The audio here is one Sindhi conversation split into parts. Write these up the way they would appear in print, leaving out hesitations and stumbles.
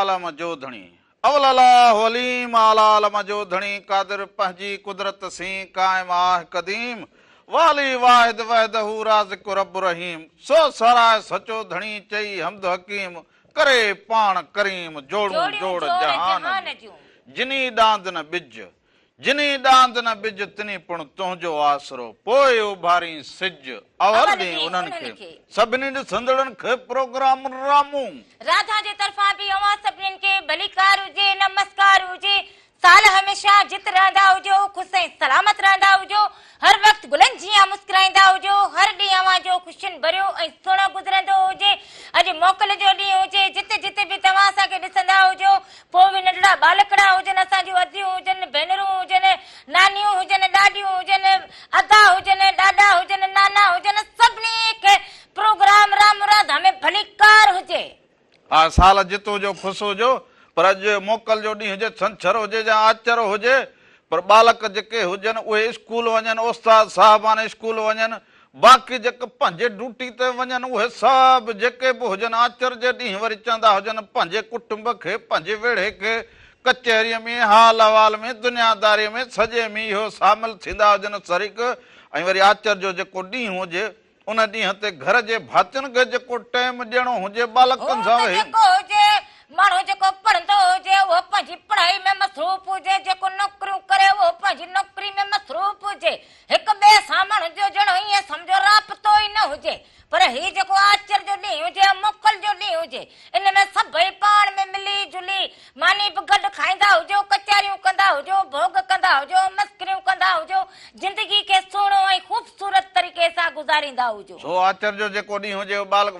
عالم جو ڌڻي. اول الله عليم اعليٰ عالم جو ڌڻي قادر پنهنجي قدرت سين قائم آه قديم والي واحد وحده رازق رب رحيم سو ساراهه سچو ڌڻي چئي حمد حڪيم ڪري پاڻ ڪريم جوڙون جوڙ جهان جون جني ڏاند نه ٻج جني ڏاند نه ٻج، تني پڻ تنهنجو آسرو، پوء اڀارين سج، اول ڏين انهن کي، سڀني ڏسندڙن کي پروگرام رامون. راڌا جي طرفان به اوهان سڀنين کي ڀليڪار هجي، نمسڪار هجي، سال هميشه جت رهندا هجو، خوش ۽ سلامت رهندا هجو، هر وقت گلن جيان مسڪرائيندا هجو، هر ڏينهن اوهان جو خوشين ڀريو ۽ سهڻو گذرندو هجي، اڄ موڪل جو ڏينهن هجي، جتي جتي به توهان اسان کي ڏسندا هجو، پوء اهي ننڍڙا ٻالڪڙا هجن، اسان جون اديون هجن، ڀينرون هجن، نانيون هجن، ڏاڏيون هجن، ادا هجن، ڏاڏا هجن، نانا هجن، سڀني کي پروگرام رام راڌا ۾ ڀليڪار هجي. ها سال جت هجو خوش هجو پر اڄ موڪل جو ڏينهن هجي ڇنڇر هجي يا آچر هجي پر ٻالڪ جيڪي هجن اهي اسڪول وڃن استاد صاحبان اسڪول وڃن باقي جيڪي پنهنجي ڊيوٽي تي وڃن اهي سڀ جيڪي به هجن آچر جي ڏينهن وري چوندا هجن پنهنجي ڪٽنب کي پنهنجي ويڙهي کي ڪچهريء ۾ حال احوال ۾ دنياداريء ۾ سڄي ۾ اهو شامل ٿيندا هجن شريڪ ۽ وري آچر جو جيڪو ڏينهن هجي ان ڏينهن تي گهر جي ڀاتين کي جيڪو ٽيم ڏيڻو هجي ٻالڪن هو سان ته ويهي. جيڪو هجي، ماڻهو جيڪو پڙهندو هجي اهو پنهنجي پڙهائي ۾ مصروف هجي، جيڪو نوڪريون ڪري اهو پنهنجي نوڪري ۾ مصروف هجي، هڪ ٻئي سان ماڻهن جو ڄڻ ائين سمجهو رابطو ئي نه هجي، پر هي جيڪو آچر جو ڏينهن هجي يا موڪل جو ڏينهن هجي، ان ۾ سڀئي پاڻ ۾ ملي جلي ماني به گڏ کائيندا هجو، ڪچهريون ڪندا هجو، ڀوڳ ڪندا هجو، مسخريون ڪندا هجو، زندگي کي سهڻو ۽ خوبصورت طريقي سان گذاريندا هجو. سو آچر جو جيڪو ڏينهن هجي،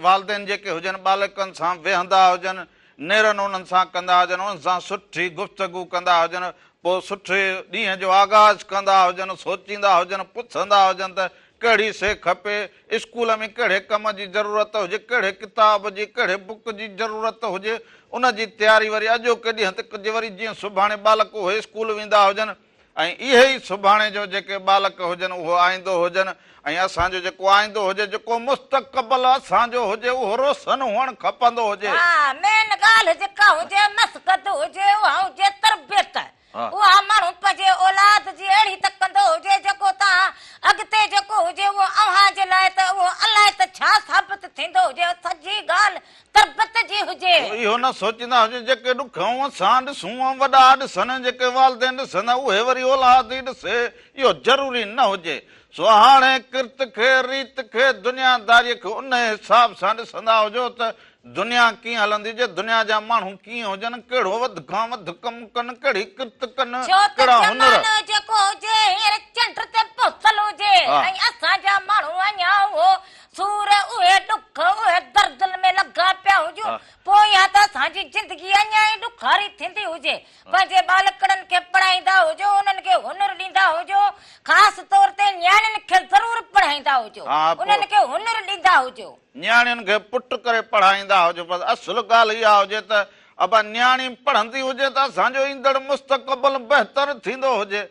والدين جيڪي هجن ٻالڪن سان ويهندا هجن، نيرن انهن سان ڪندا هجن، انهن سان سٺي گفتگو ڪندا هجن، پوء سٺي ڏينهن جو آغاز ڪندا هجن، سوچيندا هجن، پڇندا هجن ته ڪهڙي شيء کپي، اسڪول ۾ ڪهڙي ڪم جي ضرورت هجي، ڪهڙي ڪتاب جي، ڪهڙي بڪ جي ضرورت هجي، ان جي تياري وري اڄوڪي ڏينهن تي ڪجي، وري جيئن سڀاڻي ٻالڪ اهي اسڪول ويندا هجن ۽ اهي ئي سڀاڻي جو جيڪي ٻالڪ هجن اهو آئيندو هجن ۽ اسان جو جيڪو آئيندو هجي، جيڪو مستقبل اسان جو هجي اهو روشن هئڻ کپندو هجي. ها مين ڳالهه جيڪا هجي مسقد هجي اها هجي تربيت. اها ماڻهو پنهنجي اولاد جي اهڙي ته ڪندو هجي جيڪو تان اڳتي جيڪو هجي اهو اوهان جي لاء ته اهو الائي ته ڇا ثابت ٿيندو هجي سڄي ڳالهه تربيت جي هجي. اهو نه سوچيندا هجن جيڪي ڏکون اسان ڏسون ۽ وڏا ڏسن جيڪي والدين ڏسن اهي وري اولاد ئي ڏسي اهو ضروري نه هجي سو هاڻي ڪرت کي ريت کي دنياداريء کي انهي حساب سان ڏسندا هجو ته دنيا ڪيئن هلندي جي دنيا جا ماڻهو ڪيئن هجن، ڪهڙو وڌ کان وڌ ڪم ڪن، ڪهڙي ڪرت ڪن، ڇو ته ڪهڙا هنر. زمانو جيڪو هجي هينئر چنڊ تي پهتل هجي ۽ اسان جا ماڻهو اڃا اهو سور، اهي ڏک، اهي دردن ۾ لڳا پيا هجون، پوء اها ته اسان جي زندگي اڃا ئي ڏکاري ٿيندي هجي. پنهنجي ٻالڪڙن کي پڙهائيندا هجو، انهن کي هنر ڏيندا هجو، خاص طور تي نياڻين کي ضرور پڙهائيندا هجو، انهن کي هنر ڏيندا هجو. نياڻين کي پٽ ڪري پڙهائيندا هجو بس اصل ڳالهه اها هجي ته ابا نياڻي پڙهندي هجي ته اسان جو ايندڙ مستقبل بهتر ٿيندو هجي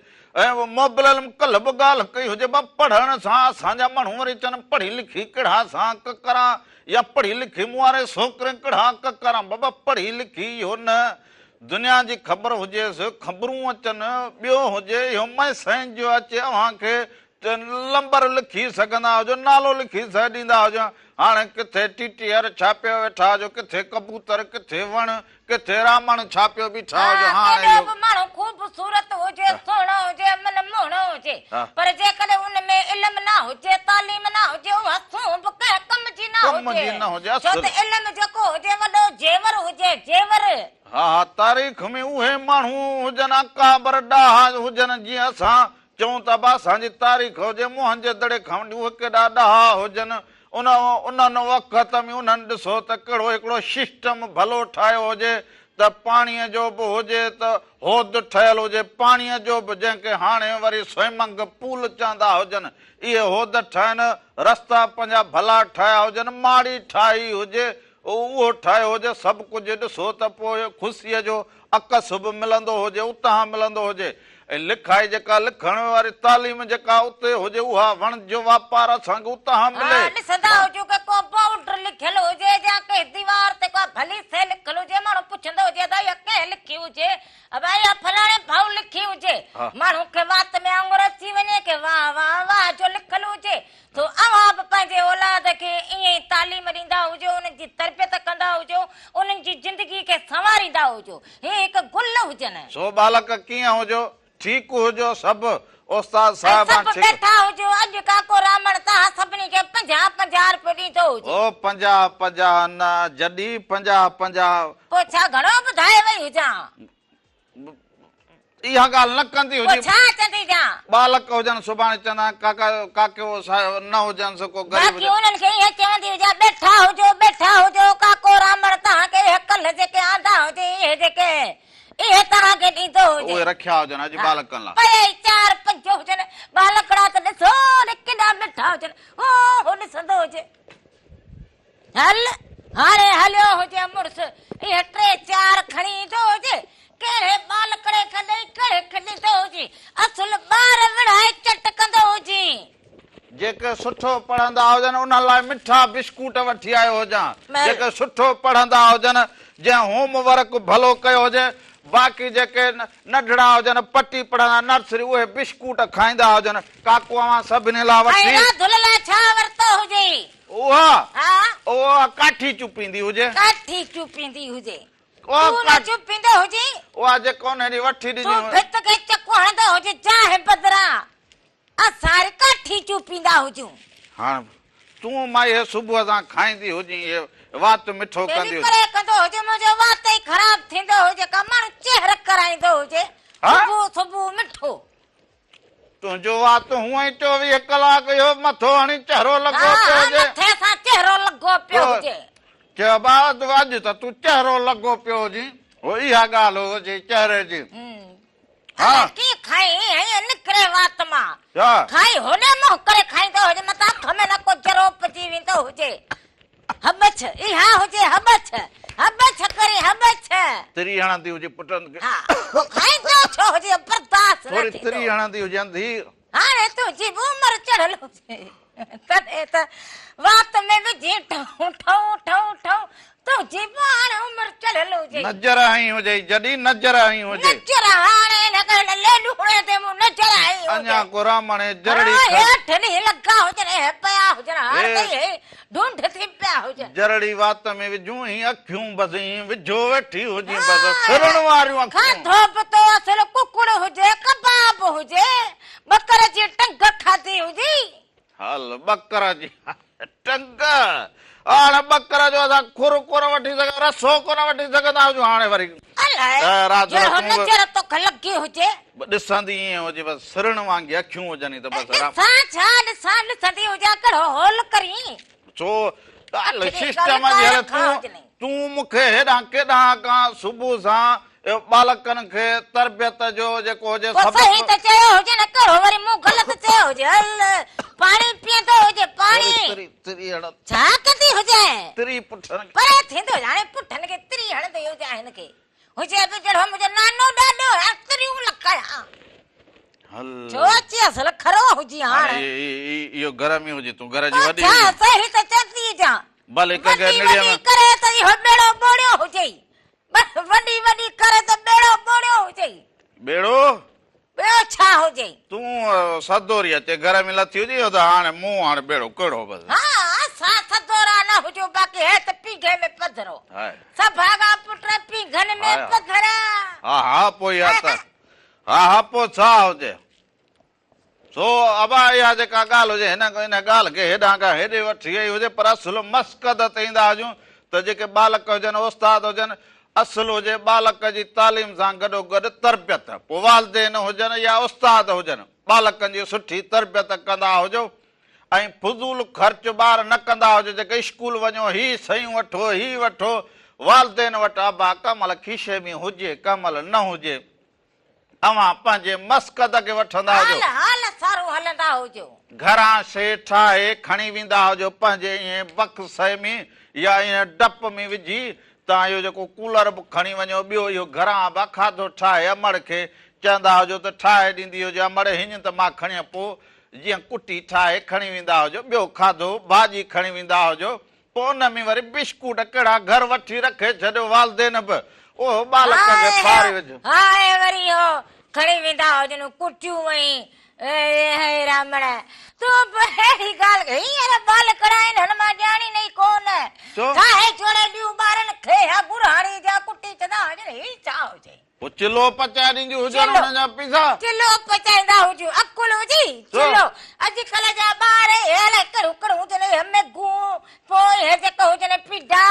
۽ موبل علم ڪلهه به ڳالهه ڪئي هجي با پڙهڻ سان اسان جا ماڻهو وري چون پڙهي لکي ڪهڙا اسان حق ڪران يا پڙهي لکي مون واري سوڪري ڪهڙا حق ڪران بابا پڙهي لکي اهو نه دنيا جي خبر هجيس خبرون اچن ٻيو هجي اهو ميسينج اچي اوهان کي لمبر لکي سگهندا هجو، نالو لکي ڏيندا هجو، هاڻي ڪٿي ٽيٽيهر ڇاپيو ويٺا هجو، ڪٿي ڪبوتر، ڪٿي وڻ، ڪٿي رامڻ ڇاپيو بيٺا هجو، ها، هاڻي ڪيڏو اهو. به ماڻهو خوبصورت هجي، سهڻو هجي، من موهڻو هجي، پر جيڪڏهن ان ۾ علم نه هجي، تعليم نه هجي، اها سونهن به ڪنهن ڪم جي نه ڪم جي هجي، نه هجي، ڇو اصل. ته علم جيڪو هجي وڏو زيور هجي، زيور. ها ها، تاريخ ۾ اهي ماڻهو هجن، اڪابر ڏاها هجن، جيئن اسان چئون ته ابا اسان جي تاريخ هجي موهن جي دڙي کان وٺي اهي ڪيڏا ڏاها هجن ان انهن وقت ۾ انهن ڏسو ته ڪهڙو هڪڙو سسٽم ڀلو ٺاهيو هجي ته پاڻيء جو به هجي ته حوض ٺهيل هجي پاڻيء جو به جنهن کي هاڻي وري سوئمنگ پول چوندا هجن اهي حوض ٺاهن رستا پنهنجا ڀلا ٺاهيا هجن ماڙي ٺاهي هجي. اهو ٺاهيو هجي، سڀ ڪجهه ڏسو ته پوء خوشيء جو عڪس به ملندو هجي، اتان ملندو هجي ۽ لکائي جيڪا لکڻ واري تعليم جيڪا اتي هجي اها وڻج واپار اسان کي اتان ملي. ها ڏسندا هجون ڪه ڪو بورڊ لکيل هجي يا ڪنهن ديوار تي ڪا ڀلي شيء لکيل هجي ماڻهو پڇندو هجي ادا اها ڪنهن لکي هجي ابا اها فلاڻي ڀائو لکي هجي ماڻهو کي وات ۾ آڱر اچي وڃي ڪه واه واه واه جو لکيل هجي سو اوهان به پنهنجي اولاد کي ائين ئي تعليم ڏيندا هجو، انهن جي تربيت ڪندا هجو، انهن جي زندگي کي سنواريندا هجو. هي هڪ گل هجن. سو ٻالڪ ڪيئن هجو، ٺيڪ هجو سڀ استاد ۽ صاحبان سڀ ٺيڪ. بيٺا هجو، اڄ ڪاڪو رامڻ توهان سڀني کي 50 50 روپيو ڏيندو هجي. او 50 50 نه جڏي 50 50. پوء ڇا گهڻو ٻڌائي وئي هجان. اها ڳالهه نه ڪندي پوء هجي. ڇا چوندي هجان؟ ٻالڪ هجن سڀاڻي چوندا آهن ڪاڪا ڪاڪيو صاحب نه هجنس ڪو غريب باقي هجي. انهن کي ائين چوندي هجان ٻيٺا هجو ٻيٺا هجو ڪاڪو رامڻ توهان کي اهي ڪلهه جيڪي آندا هجي اهي جيڪي اهي توهان کي ڏيندو هجي. اهي رکيا هجن اڄ ٻالڪن لاء. پئي چار پنج هجن ٻالڪڙا ته ڏسو ڪيڏا ٻيٺا هجن هو هو ڏسندو هجي. هل هاڻي هليو هجي مڙس اهي ٽي چار کڻي ايندو هجي ڪهڙي ٻالڪڙي کي ڏئي ڪهڙي کي ڏيندو هجي اصل ٻار وڙهائي چٽ ڪندو هجي. جيڪي سٺو پڙهندا هجن انهن لاء مٺا بسڪوٽ وٺي آيو هجان جيڪي سٺو پڙهندا هجن جنهن هوم ورڪ ڀلو ڪيو هجي باقي جيڪي ننڍڙا هجن پٽي پڙهندا نرسري اهي بسڪوٽ کائيندا هجن ڪاڪو اوهان سڀني لاء ۽ وٺي. راڌل لاء ڇا ورتو هجي. اها ها. اها ڪاٺي چوپيندي هجي. ڪاٺي چوپيندي هجي. اها تون نه چوپيندو هجين. اها جيڪا انهي ڏينهن وٺي ڏني تون ڀت کي چڪو هڻندو هجين چانهه بدران اسان وري ڪاٺي چوپيندا هجون. هاڻ تون مائي هي صبح سان کائيندي هجين هي وات مٺو ٻيلي ڪندي هجين. پري ڪندو هجي منهنجو وات ئي خراب ٿيندو هجي ڪا ماڻهو چهر ڪرائيندو هجي ها. صبح صبح مٺو. تنهنجو وات هونئن ئي 24 ڪلاڪ اهو مٿو هڻي چهرو لڳو پيو هجي. ها مٿي سان چهرو لڳو پيو هجي. چيو ابا اڄ ته تون چهرو لڳو پيو هجين. هو اها ڳالهه هجي چهري جي. ها ڪيئن کائين هيئن نڪري وات مان. کائي هوڏي منهن ڪري کائيندو هجي متان اک ۾ نه ڪو ذرو پئجي ويندو هجي. هٻڇ اها هجي هٻڇ، هٻڇ ڪري هٻڇ. تري هڻندي هجي پٽن کي. ها کائيندو ڇو هجي برداشت نه ٿوري ٿيندو. تري هڻندي هجي انڌي. هاڻي تنهنجي به عمر چڙهيل هجي تڏهن ته وات ۾ وجهين ٺئون ٺئون ٺئون ٺئون تنهنجي به هاڻي عمر چڙهيل هجي. نظر هنئي هجي جڏي نظر هنئي هجي. نظر هاڻي هن کي هن ليڏوڻي تي مون نظر هنئي هجي. اڃا ڪو رامڻي جرڙي ها هيٺ ڏينهن لڳا هجن اهي پيا هجن هاڻ ته اهي ڍونڍ ٿي پيا هجن. جرڙي وات ۾ وجهون هي اکيون بس ائين وجهو ويٺي هجين بس سرڻ واريون اکيون. کاڌو پتو اصل ڪڪڙ هجي ڪباب هجي ٻڪر جي ٽنگ کاڌي هجي. هل ٻڪر جي ٽنگ هاڻ ٻڪر جو اسان کر ڪونه وٺي سگهندا رسو ڪونه وٺي سگهندا هجون هاڻي وري الائي رات جو جهڙو تون به نظر توکي لڳي هجي. ڏسندي ائين هجي بس سرڻ وانگي اکيون هجني ته بس ڏسان ڇا ڏسان ڏسندي هجان ڪهڙو هول ڪرين. ڇو ڳالهه اکين جي سسٽم ڳالهه جي هلي ڪار تون کان هجنئي. تون مون کي هيڏانهن ڪيڏانهن کان صبح سان اهو ٻالڪن کي تربيت جو جيڪو هجي پوء سبق. صحيح ته چيو هجي نه ڪهڙو وري مون غلط چيو هجي هل پاڻي پيئندو هجي پاڻي. تري تري هڻ. ڇا ڪندي هجي. تري پٺن کي. پري ٿيندو هجي هاڻي پٺن کي تري هڻندي هجي هن کي. هجي به جهڙو منهنجو نانو ڏاڏو هيا تريون لکايا. هل. ڇو اچي اصل کرو هجي هاڻ. هاڻي اهو گهر ۾ هجي تون گهر جي وڏي ڇا هجين. صحيح ته چوندي هجان. ڀلي ڪنهن وڏي نڙيء وڏي ۾. ڪري ته اهو ٻيڙو ٻوڙيو هجئي. وڏي وڏي ڪري ته ٻيڙو ٻوڙيو هجئي. ٻيڙو؟ ٻيو ڇا هجئي؟ تون سدوري اچي گهر ۾ لٿي هجين اهو ته هاڻي مون هاڻي ٻيڙو ڪهڙو بس. ها اسان سدورا نه هجون باقي هي ته پينگهي ۾ پڌرو. سڀاڳا پٽ پينگهن ۾ پڌرا. ها ها پوء اها ته ها ها پوء ڇا هجي. سو ابا اها جيڪا ڳالهه هجي هن ان ڳالهه کي هيڏانهن کان هيڏي وٺي وئي هجي پر اصل مسقد تي ايندا هجون ته جيڪي ٻالڪ هجن استاد هجن اصل هجي ٻالڪ جي تعليم سان گڏو گڏ تربيت پوء والدين هجن يا استاد هجن ٻالڪن جي سٺي تربيت ڪندا هجو ۽ فضول خرچ ٻار نه ڪندا هجو جيڪي اسڪول وڃو هي شيون وٺو هي وٺو والدين وٽ ابا ڪنهن مهل کيسي ۾ هجي ڪنهن مهل نه هجي اوهان پنهنجي مسقد کي وٺندا هجو. حال حال سارو هلندا ڪندا هجو. گهران شيء ٺاهي کڻي ويندا هجو پنهنجي انهيء بڪسي ۾ يا انهيء ڊپ ۾ وجهي تان اهو جيڪو ڪولر به کڻي وڃو ٻيو اهو گهران به کاڌو ٺاهي امڙ کي چوندا هجو ته ٺاهي ڏيندي هجي امڙ هيڃ ته مان کڻين پوء جيئن ڪٽي ٺاهي کڻي ويندا هجو ٻيو کاڌو ڀاڄي کڻي ويندا هجو پوء ان ۾ وري بشڪوٽ ڪهڙا گهر وٺي رکي ڇڏيو والدين به اهو ٻالڪ کي ڦاڙي وجهو. ها ۽ وري اهو کڻي ويندا هجن ڪٽيون ۽ اي رامڻ تون به اهڙي ڳالهه هينئر ٻالڪڙا آهن هن مان ڄاڻين ئي ڪونه ٺاهي جوڙي ڏيون ٻارن کي ها گرهاڻي جا ڪٽي چوندا هجن هي ڇا هجي. پوء چلو پچائي ڏينديون هجن انهن جا پيسا. چلو پچائيندا هجون عقل هجي چلو اڄڪلهه جا ٻار اهي الائي ڪهڙيون ڪهڙيون هجن اهي ميگون پوء اهي جيڪي هجن پيڊا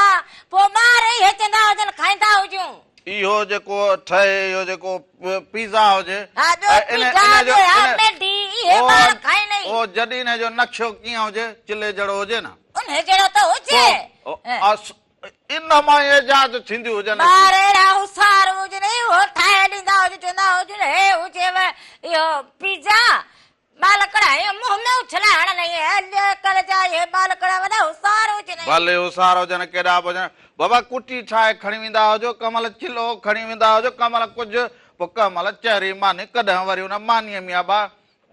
پوء ٻار اهي چوندا هجن کائيندا هجون. اهو جيڪو ٺهي اهو جيڪو پيزا هجي ها ٻيو پيزا ٻيو ها ميڊي اهي ٻار کائين ئي. اهو جڏهن ان جو نقشو ڪيئن هجي چلي جهڙو هجي نه. انهي جهڙو ته هجي. ان مان ايجاد ٿينديون هجن. ٻار اهڙا هوشيار هجن اهو ٺاهي ڏيندا هجن چوندا هجن هي هجيو اهو پيزا ٻالڪڙا اهي منهن ۾ اڇلائي هڻن اهي اڄڪلهه جا اهي ٻالڪڙا وڏا هوشيار هجن. ڀلي هوشيار هجن ڪيڏا به هجن بابا ڪٽي ٺاهي کڻي ويندا هجو ڪنهن مهل چلو کڻي ويندا هجو ڪنهن مهل ڪجهه پوء ڪنهن مهل چهري ماني ڪڏهن وري ان مانيء ۾ ابا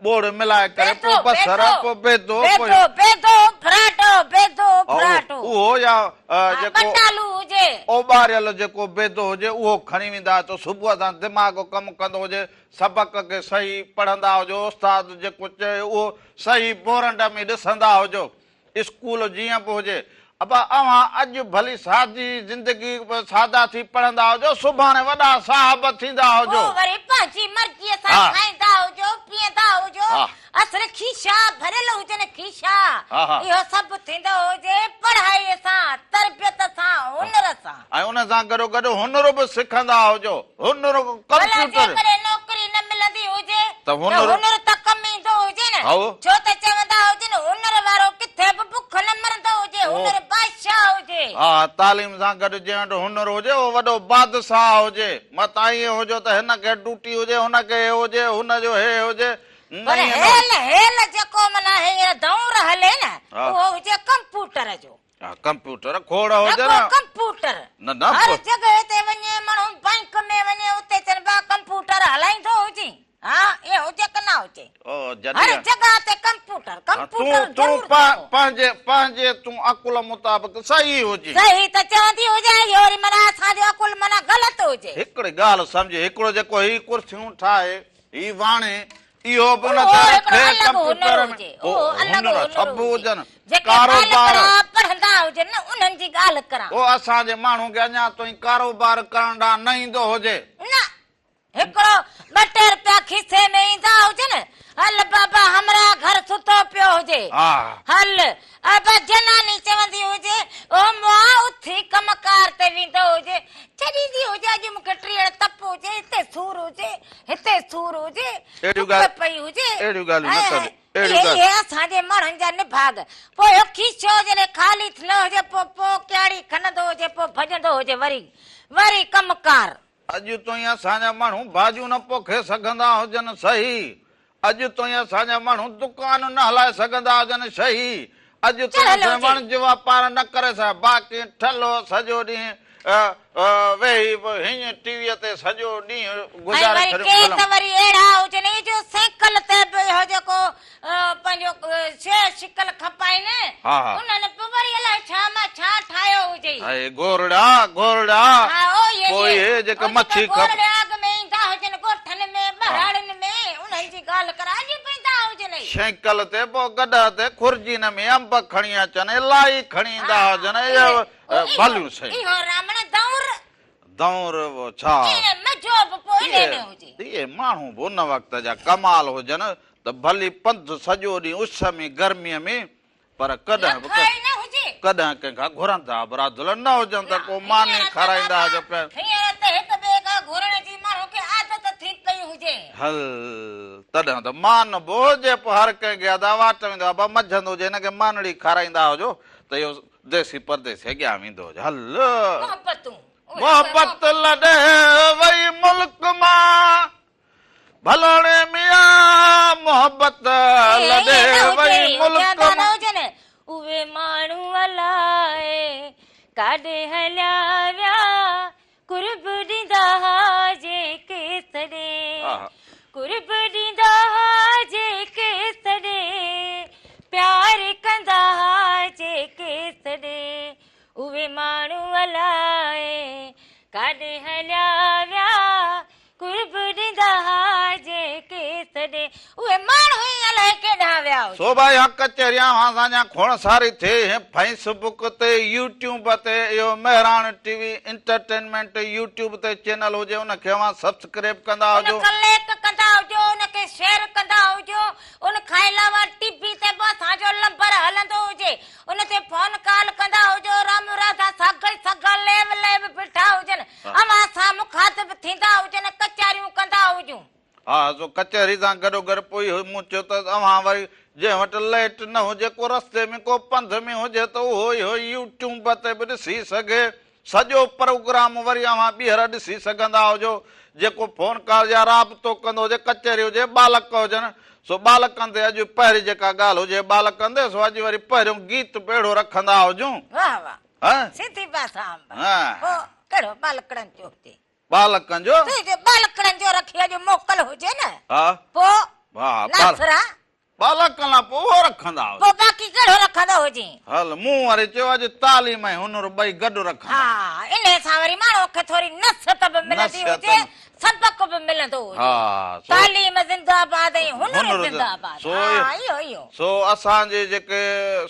ٻوڙ ملائي ڪري پوء بصر پوء بيدو پوء بيدو ڦراٽو بيدو ڦراٽو اهو يا جيڪو ٻٽالو هجي اوٻاريل جيڪو بيدو هجي اهو کڻي ويندا ته صبح سان دماغ ڪم ڪندو هجي سبق کي صحيح پڙهندا هجو استاد جيڪو چئي اهو صحيح بورنڊ ۾ ڏسندا هجو اسڪول جيئن به هجي. ابا اوهان اڄ ڀلي سادي زندگي سادا ٿي پڙهندا هجو، سڀاڻي وڏا صاحب ٿيندا هجو. پوء وري پنهنجي مرضيء سان کائيندا هجو، پيئندا هجو، اصل کيشا ڀريل هجن کيشا، اهو سڀ ٿيندو هجي پڙهائيء سان، تربيت سان، هنر سان. ۽ ان سان گڏوگڏ هنر به سکندا هجو، هنر ڀلا جيڪڏهن نوڪري نه ملندي هجي ته هنر ته ڪم ايندو هجي نه، ڇو ته چوندا هجن هنر وارو ڪٿي به بک نه مرندو هجي، هنر بادشاهه هجي. ها تعليم سان گڏ جنهن وٽ هنر هجي اهو وڏو بادشاهه هجي، متان ائين هجو ته هن کي ڊوٽي هجي، هن کي هي هجي، هن جو هي هجي، پر هيل هيل جيڪو معنيٰ هينئر دؤر هلي نه اهو هجي ڪمپوٽر جو. ڪمپيوٽر کوڙ هجن. رڳو ڪمپوٽر. نه نه. هر جڳهه تي وڃي ماڻهو بئنڪ ۾ وڃي اتي چون پيا ڪمپوٽر هلائيندو هجي. ها ائين هجي ڪه نه هجي. هر جڳهه تي ڪمپوٽر ڪمپوٽر ضرور تون پنهنجي پنهنجي تون عقل مطابق صحيح هجين. صحيح ته چوندي هجان اهو وري معنيٰ اسان جو عقل معنيٰ غلط هجي. هڪڙي ڳالهه سمجهه هڪڙو جيڪو هي ڪرسيون ٺاهي هي واڻي اهو به نه ته رکي ڪمپيوٽر ۾ هنر سڀ هجن ڪاروبار او اسان جي ماڻهو کي اڃا تائين ڪاروبار ڪرڻ ڏانهن نه ايندو هجي. نه هڪڙو ٻه ٽي رپيا کيسي ۾ ايندا هجن هل بابا همراهه گهر ستو پيو هجي هل ابا جناني چوندي هجي او مئا اٿي ڪم ڪار تي ويندو هجي ڇڏيندي هجي اڄ مون کي ٽيئڙ تپ هجي هتي سور هجي هتي سور هجي بک پئي هجي اهڙيون ڳالهيون نه ڪر اهڙيون ڳالهيون اهي اسان جي ماڻهن جا نڀاڳ پوء اهو کيسو جڏهن خالي نه هجي پوء پوء ڪياڙي کنندو هجي پوء ڀڄندو هجي وري وري ڪم ڪار. اڄ تائين اسان جا ماڻهو ڀاڄيون نه پوکي سگهندا هجن صحيح اڄ تائين اسان جا ماڻهو دڪان نه هلائي سگهندا هجن صحيح اڄ تائين اسين وڻج واپار نه ڪري سگهيا باقي ٺلهو سڄو ڏينهن ويهي هينئن ٽي ويء تي سڄو ڏينهن گذاري ڇڏيون ڪي ته وري اهڙا هجن جو سائيڪل تي به اهو جيڪو پنهنجو شيء شڪل کپائين انهن به وري الائي ڇا مان ڇا ٺاهيو هجي. اهي گورڙا گورڙا پوء اهي جيڪي مڇي کپ. گورڙا اڳ ۾ ايندا هجن ڳوٺن ۾ ٻهراڙين ۾ انهن جي ڳالهه ڪر اڄ به ايندا هجن اهي. سائيڪل تي پوء گڏهه تي خرجين ۾ انب کڻي اچن الائي کڻي ايندا هجن اهي ڀليون شيون. اهو رامڻ دؤر. دؤر ڇا. اهي مزو به پوء انهي ۾ هجي. اهي ماڻهو به ان وقت جا ڪمال هجن ته ڀلي پنڌ سڄو ڏينهن اس ۾ گرميء ۾ پر ڪڏهن به ڪڏهن ڪنهن کان گهرندا به راڌل نه هجن ته ڪو ماني کارائيندا هجن پيا. هينئر ته هڪ ٻئي کان گهرڻ جي ماڻهو کي عادت ٿي پئي هجي. هل تڏهن ته مان به هجي پوء هر ڪنهن کي ادا واٽ ويندو ابا منجهند هجي هن کي مانڙي کارائيندا هجو ته اهو ديسي پرديسي اڳيان ويندو هجي هل. محبتون. محبت لڏي وئي ملڪ مان. ڀلاڻي ميان محبت. محبت لڏي وئي ملڪ مان. هجن اهي ماڻهو الائي ڪاڏي هليا ويا قرب ڏيندا ها جيڪي سڏي قرب ڏيندا ها جيڪي سڏي پيار ڪندا ها جيڪي سڏي اهي ماڻهو الائي ڪاڏي هليا ويا قرب ڏيندا ها جيڪي سڏي اهي ماڻهو ئي الائي ڪيڏانهن ويا هجن. سو ڀائي اها ڪچهري اوهان سان جا کوڙ ساري ٿئي هي فيس بڪ تي يوٽيوب تي اهو Mehran T V entertainment YouTube تي چينل هجي ان کي اوهان سبسڪريب ڪندا ان هجو. کي لائيڪ ڪندا هجو ان کي شيئر ڪندا هجو ان کان علاوه ٽي وي تي به اسان جو لمبر هلندو هجي ان تي فون ڪال ڪندا هجو رام راڌا ساگل سگا ليو ليو بيٺا هجن اوهان سان مخاطب ٿيندا هجن ڪچهريون ڪندا هجون. ها سو ڪچهري سان گڏو گڏ پوء اهو مون چيو ته اوهان وري جنهن وٽ لئٽ نه هجي ڪو رستي ۾ ڪو پنڌ ۾ هجي ته اهو اهو يوٽيوب تي به ڏسي سگهي سڄو پروگرام وري اوهان ٻيهر ڏسي سگهندا هجو جيڪو فون ڪال يا رابطو ڪندو هجي ڪچهري هجي ٻالڪ هجن سو ٻالڪن تي اڄ پهرين جيڪا ڳالهه هجي ٻالڪن تي سو اڄ وري پهريون گيت به اهڙو رکندا هجون. واه واه ها. سنڌي ڀاشا انب. ها. پوء ڪهڙو ٻالڪڙن جو هجي. ٻالڪن جو؟ تنهنجي ٻالڪڙن جو رکي اڄ موڪل هجي نه. ها. پوء ها ناصرا. ٻالڪن لاء پوء اهو رکندا هجي. پوء باقي ڪهڙو رکندو هجين؟ هل مون وري چيو اڄ تعليم ۽ هنر ٻئي گڏ رکندا. ها انهي سان وري ماڻهوء کي ٿوري نصيحت به ملندي هجي سبق به ملندو هجي. ها سو تعليم زنده آباد ۽ هنر زنده آباد. ها اهو اهو. سو اسان جي جيڪي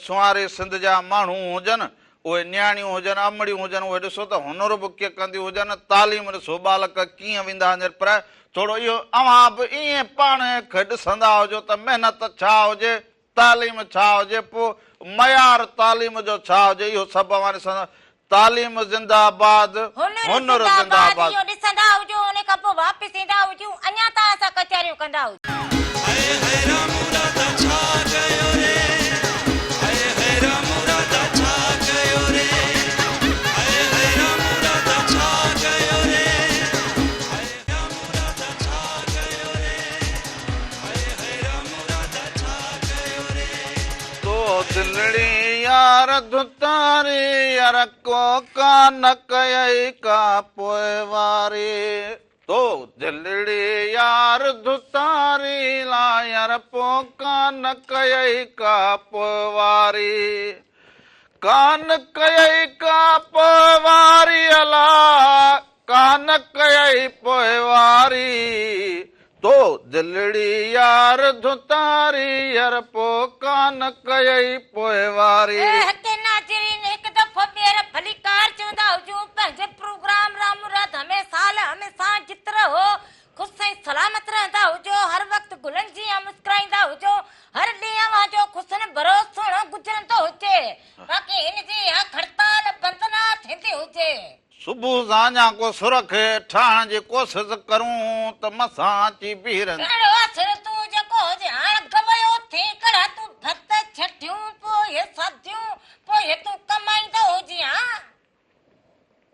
سونهاري سنڌ جا ماڻهو هجن اهي نياڻيون هجن، امڙيون هجن، اهي ڏسو ته هنر به ڪيئن ڪنديون هجن، تعليم ڏسو ٻالڪ ڪيئن ويندا هجن پر ٿورو اهو اوهان به ائين پاڻ کي ڏسندا هجو ته محنت ڇا هجي، تعليم ڇا هجي، پوء معيار تعليم جو ڇا هجي، اهو سڀ اوهان ڏسندا، تعليم زنده آباد، هنر زنده زنده آباد، آباد. اهو ڏسندا هجو، ان کان پوء واپس ايندا هجون، اڃا توهان سان ڪچهريون ڪندا هجون. هئي هئي رام راڌا ڇا ڪيو ري هئي هئي رام راڌا ڇا ڪيو ري هئي هئي رام راڌا ڇا ڪيو ري هئي رام راڌا ڇا ڪيو ري هئي هئي رام راڌا ڇا ڪيو ري. تو دلڙي يار ڌتاري يار ڪو ڪا نه ڪيئي ڪا پوئواري. تو دلڙي يار ڌتاري لا يار پو ڪان ڪيئي ڪا پوئواري ڪان ڪيئي ڪا پوئواري الا ڪان ڪيئي پوئواري تو دلڙي يار ڌتاري يار پو ڪان ڪيئي پوئواري. هتي ناظرين هڪ دفعو ٻيهر ڀليڪار چوندا هجون پنهنجي پروگرام رام راڌا ۾ سال هميسان جت رهو خوش ۽ سلامت رهندا هجو هر وقت گلن جيان مسڪرائيندا هجو هر ڏينهن اوهان جو خوشن ڀرو سهڻو گذرندو هجي باقي هن جي اها کڙتال بند نه ٿيندي هجي. صبح سان اڃا ڪو سر کي ٺاهڻ جي ڪوشش ڪرون ته مسان اچي بيهي رهندي. ڪهڙو اثر تون جيڪو هجي هاڻ گويو ٿين ڪڙها تون ڀت ڇٺيون پوء ساديون پوء تون ڪمائيندو هجين ها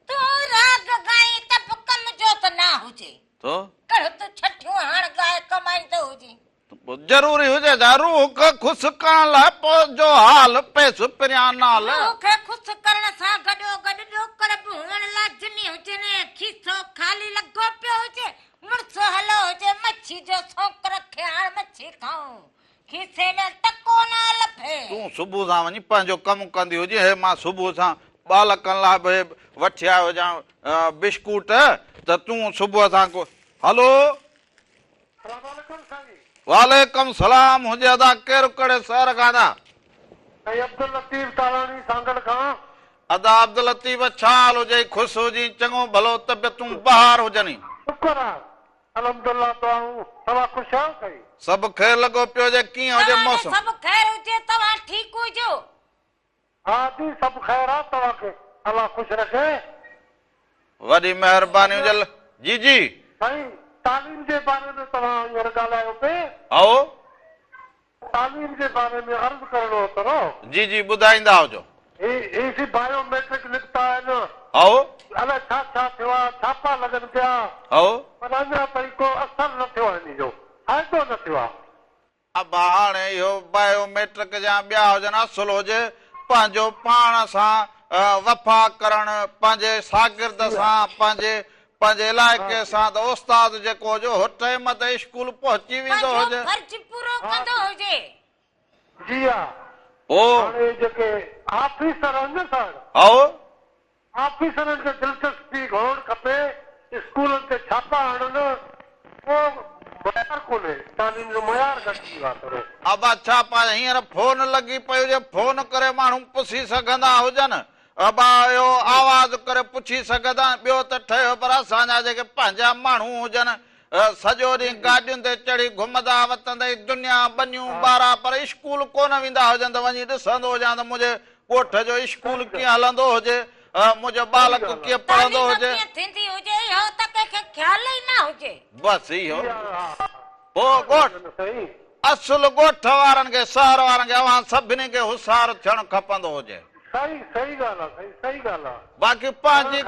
تون راڳ ڳائين ته به ڪم جو ته نه هجي ٿو. ڪڙهه تون ڇٺيون هاڻ ڳائي ڪمائيندو هجين. ضروري هجي ته روح کي خوش ڪرڻ لاء پوء جو حال پيس پريان نال. روح کي خوش ڪرڻ سان گڏوگڏ ڏوڪڙ به هئڻ لازمي هجن. کيسو خالي لڳو پيو هجي، مڙس هلو هجي، مڇي جو شوق رکي هاڻ مڇي کائون، کيسي ۾ ٽڪو نه لڀي. تون صبح سان وڃي پنهنجو ڪم ڪندي هجين، هي مان صبح سان ٻالڪن لاء به هي وٺي آيو هجان بشڪوٽ ته تون صبح سان ڪو هلو. سلام عليڪم سائين. وعليڪم سلام هجي ادا ڪير ڪهڙي شهر کان ادا. سائين عبداللطيف ٽالاڻي سانگهڙ کان. ادا عبداللطيف ڇا حال هجئي خوش هجين چڱو ڀلو طبيعتون بهار هجني. شڪر آ الحمدالله دعائون توهان خوش آهيو سائين. سڀ خير لڳو پيو هجي ڪيئن هجي توهان ڏي موسم. سڀ خير هجي توهان ٺيڪ هجو. ها جي سڀ خير آ توهان کي الله خوش رکي. وڏي مهرباني هجي جي جي. سائين تعليم جي باري ۾ توهان هينئر ڳالهايو پئي. هائو. تعليم جي باري ۾ عرض ڪرڻو هو ٿورو. جي جي ٻڌائيندا هجو. هي هي سي بايو ميٽرڪ نڪتا آهن. هائو. الائي ڇا ڇا ٿيو آ ڇاپا لڳن پيا. هائو. پر اڃا تائين ڪو اثر نه ٿيو آ انهي جو فائدو نه ٿيو آ. ابا هاڻي اهو بايو ميٽرڪ جا ٻيا هجن اصل هجي پنهنجو پاڻ سان وفا ڪرڻ پنهنجي شاگرد سان پنهنجي پنهنجي علائقي سان ته استاد جيڪو هجي اهو ٽيم تي اسڪول پهچي ويندو پنهنجو هجي. فرض پورو ڪندو هجي. جي ها پوء. هاڻي جيڪي آفيسر آهن نه سر. هائو. آفيسرن کي دلچسپي گهڻڻ کپي، اسڪولن تي ڇاپا هڻن، ڪو معيار ڪونهي، تعليم جو معيار گهٽجي ويو آهي ٿورو. ابا ڇاپا هينئر فون لڳي پئي هجي فون ڪري ماڻهو پڇي سگهندا هجن ابا اهو آواز ڪري پڇي سگهندا ٻيو ته ٺهيو پر اسان جا جيڪي پنهنجا ماڻهو هجن سڄو ڏينهن گاڏين تي چڙهي گهمندا وتندئي دنيا ٻنيون ٻارا پر اسڪول ڪونه ويندا هجن ته وڃي ڏسندو هجان ته منهنجي ڳوٺ جو اسڪول ڪيئن هلندو هجي، منهنجو ٻالڪ ڪيئن پڙهندو تعليم هجي. ڪيئن ٿيندي هجي اهو ته ڪنهن کي خيال ئي نه هجي. بس اهو پوء ڳوٺ اصل ڳوٺ وارن کي شهر وارن کي اوهان سڀني کي هوشيار ٿيڻ کپندو هجي. صحيح صحيح ڳالهه آ سائين صحيح ڳالهه آ. باقي پنهنجي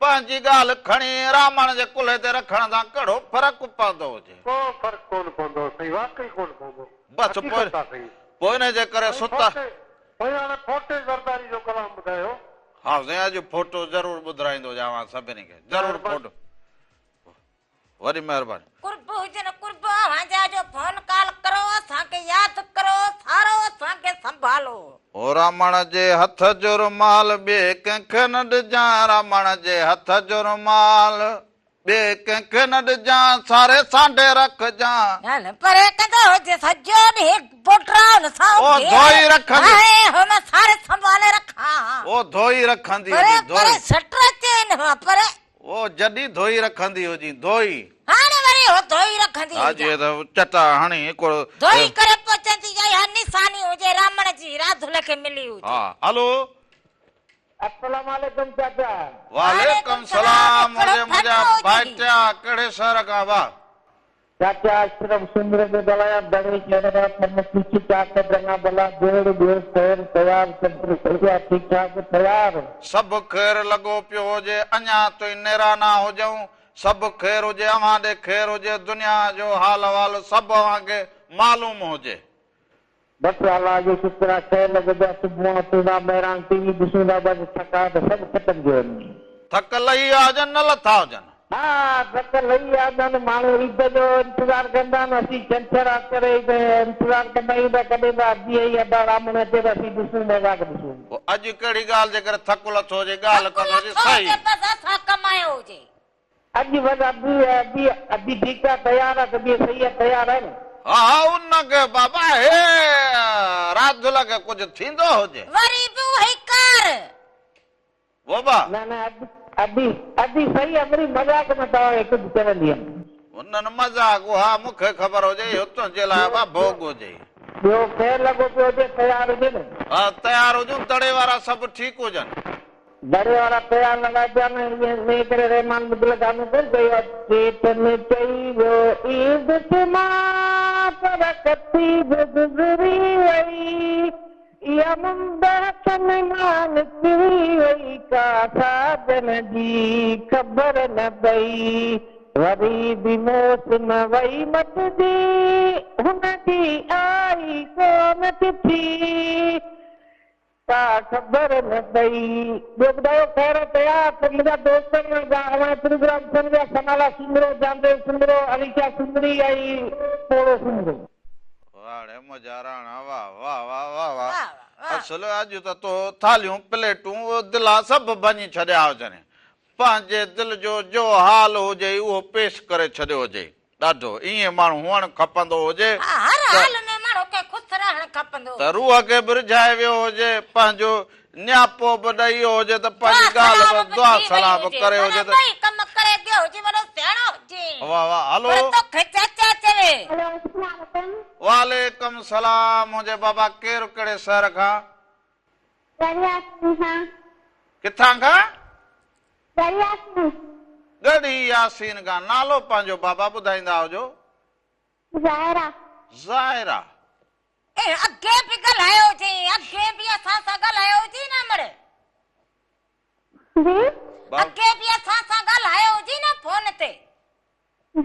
پنهنجي ڳالهه کڻي رامڻ جي ڪلهي تي رکڻ سان ڪهڙو فرق پوندو هجي. ڪو فرق ڪونه پوندو سائين واقعي ڪونه پوندو. بس پوء حقيقت آ سائين. پوء انهي جي ڪري ستا. سائين هاڻي ڦوٽي زرداري جو ڪلام ٻڌايو. ها سائين اڄ ڦوٽو ضرور ٻڌرائيندو هجان اوهان سڀني کي ضرور ڦوٽو وڏي مهرباني. قرب هجن قرب اوهان جا جو فون ڪال ڪرو اسان کي ياد ڪرو سارو اسان کي سنڀالو. او رامڻ جي هٿ جو رومال ٻئي ڪنهن کي نه ڏجان رامڻ جي هٿ جو رومال ٻئي ڪنهن کي نه ڏجان، ساري سانڍي رکجان. نه نه پري ڪندو هجي سڄو ڏينهن پوٽرا ان سان او ڌوئي رکندي. آهي هو مان ساري سنڀالي رکان. او ڌوئي رکندي پري هجي پري ڌوئي. سٽ اچي ان مان پري. او جڏي ڌوئي رکندي هجي ڌوئي. هاڻي وري هو ڌوئي رکندي ها جي هجان. ته چٽا هڻي هڪڙو. ڌوئي ڪري پهچندي يا اها نشاني هجي رامڻ جي راڌل کي ملي هجي. ها هلو. السلام عليڪم چاچا. وعليڪم سلام هجي منهنجا ڀائٽيا ڪهڙي شهر کان وا. چاچا اشرف سومرو پيو ڳالهايان دڙي شهر کان ڪم ڪجهه چاڪ چڱا ڀلا جوڙ ٻيو خير تيار سڀ رپيا ٺيڪ ٺاڪ تيار. سڀ خير لڳو پيو هجي اڃا توئين نيرانا هجئون سڀ خير هجي اوهان ڏي خير هجي دنيا جو حال احوال سڀ اوهان کي معلوم هجي. بس الله جو شڪر آ خير لڳو پيو آ صبح کان تون مهراڻ ٽي وي ڏسون ٿا بس ٿڪاوٽ سڀ ختم ٿي وڃي. ٿڪ لهي ويا هجن نه لٿا هجن. ها ٿڪ لهي ويا هجن ماڻهو عيد جو انتظار ڪندا آهن اسين ڇنڇر آچر عيد جو انتظار ڪندا آهيون ته ڪڏهن ته ادي ۽ ابا راهمڻ اچي ته اسين ڏسون مذاق ڏسون. پوء اڄ ڪهڙي ڳالهه جي ڪري ٿڪ لٿو هجي ڳالهه ٿڪ ڪندو هجي لٿو صحيح. هجي بس اسان ڪمايو هجي. اڄ بس ادي ادي ادي ٺيڪ آ تيار آ طبيعت صحيح آ تيار آهي نه. ها ها ان کي بابا هي راڌل کي ڪجهه ٿيندو هجي. وري به اهي ڪار. بابا. نه نه ادي ادي ادي صحيح آ وري مذاق ۾ توهان کي ڪجهه چوندي هيم. نه نه مذاق اها مون کي خبر هجي اهو تنهنجي لاء ابا ڀوڳ هجي. ٻيو خير لڳو پيو هجي تيار هجي نه. ها تيار هجون دڙي وارا سڀ ٺيڪ هجن. دڙي وارا تيار لڳا پيا آهن انهيء ڪري رحمان ٻڌل گانو ڪونه چيو آهي. چيٽن چئي ويو ايندس مان پر ڪتي به گذري وئي اها مند هٿن مان نڪري وئي ڪا ساجن جي خبر نه پئي وري به موسم وئي مٽجي هن جي آئي ڪونه چٺي. ڪا خبر نه پئي. ٻيو ٻڌايو خير ته آ ته منهنجا دوستن جا اوهان پروگرام ٿين پيا سمالا سومرو، جانديو سومرو، عليشا سومري ۽ پوڙهو سومرو. واھ ڙي منهنجا راڻا واھ واھ واھ واھ واھ اصل اڄ ته تو ٿالهيون پليٽون دلا سڀ ڀڃي ڇڏيا هجن پنهنجي دل جو جو حال هجئي اهو پيش ڪري ڇڏيو هجئي. ڏاڍو ائين ماڻهو هئڻ کپندو هجي ها هر ته. حال ۾ ماڻهو کي خوش رهڻ کپندو. ته روح کي به رجهائي ويو هجي، پنهنجو نياپو به ڏئي ويو هجي ته دعا پنهنجي ڳالهه سلام به به دعا ٿي وئي سلام به هجي ڪري معنيٰ هجي ته. ٻئي ڪم ڪري ويو هجي وڏو سياڻو هجي. واه واه هلو. پر توکي چاچا چوي. هلو السلام عليڪم. وعليڪم سلام منهنجي بابا ڪير ڪهڙي شهر کان. ڳڙهي ياسين کان. ڪٿان کان؟ ڳڙهي ياسين. ڳڙهي ياسين کان. نالو پنهنجو بابا ٻڌائيندا هجو. ظاهره. ظاهره. اي اڳي به ڳالهايو هجين اڳي به اسان سان ڳالهايو هجين نه امڙ. جي. اڳي به اسان سان ڳالهايو هجين نه فون تي.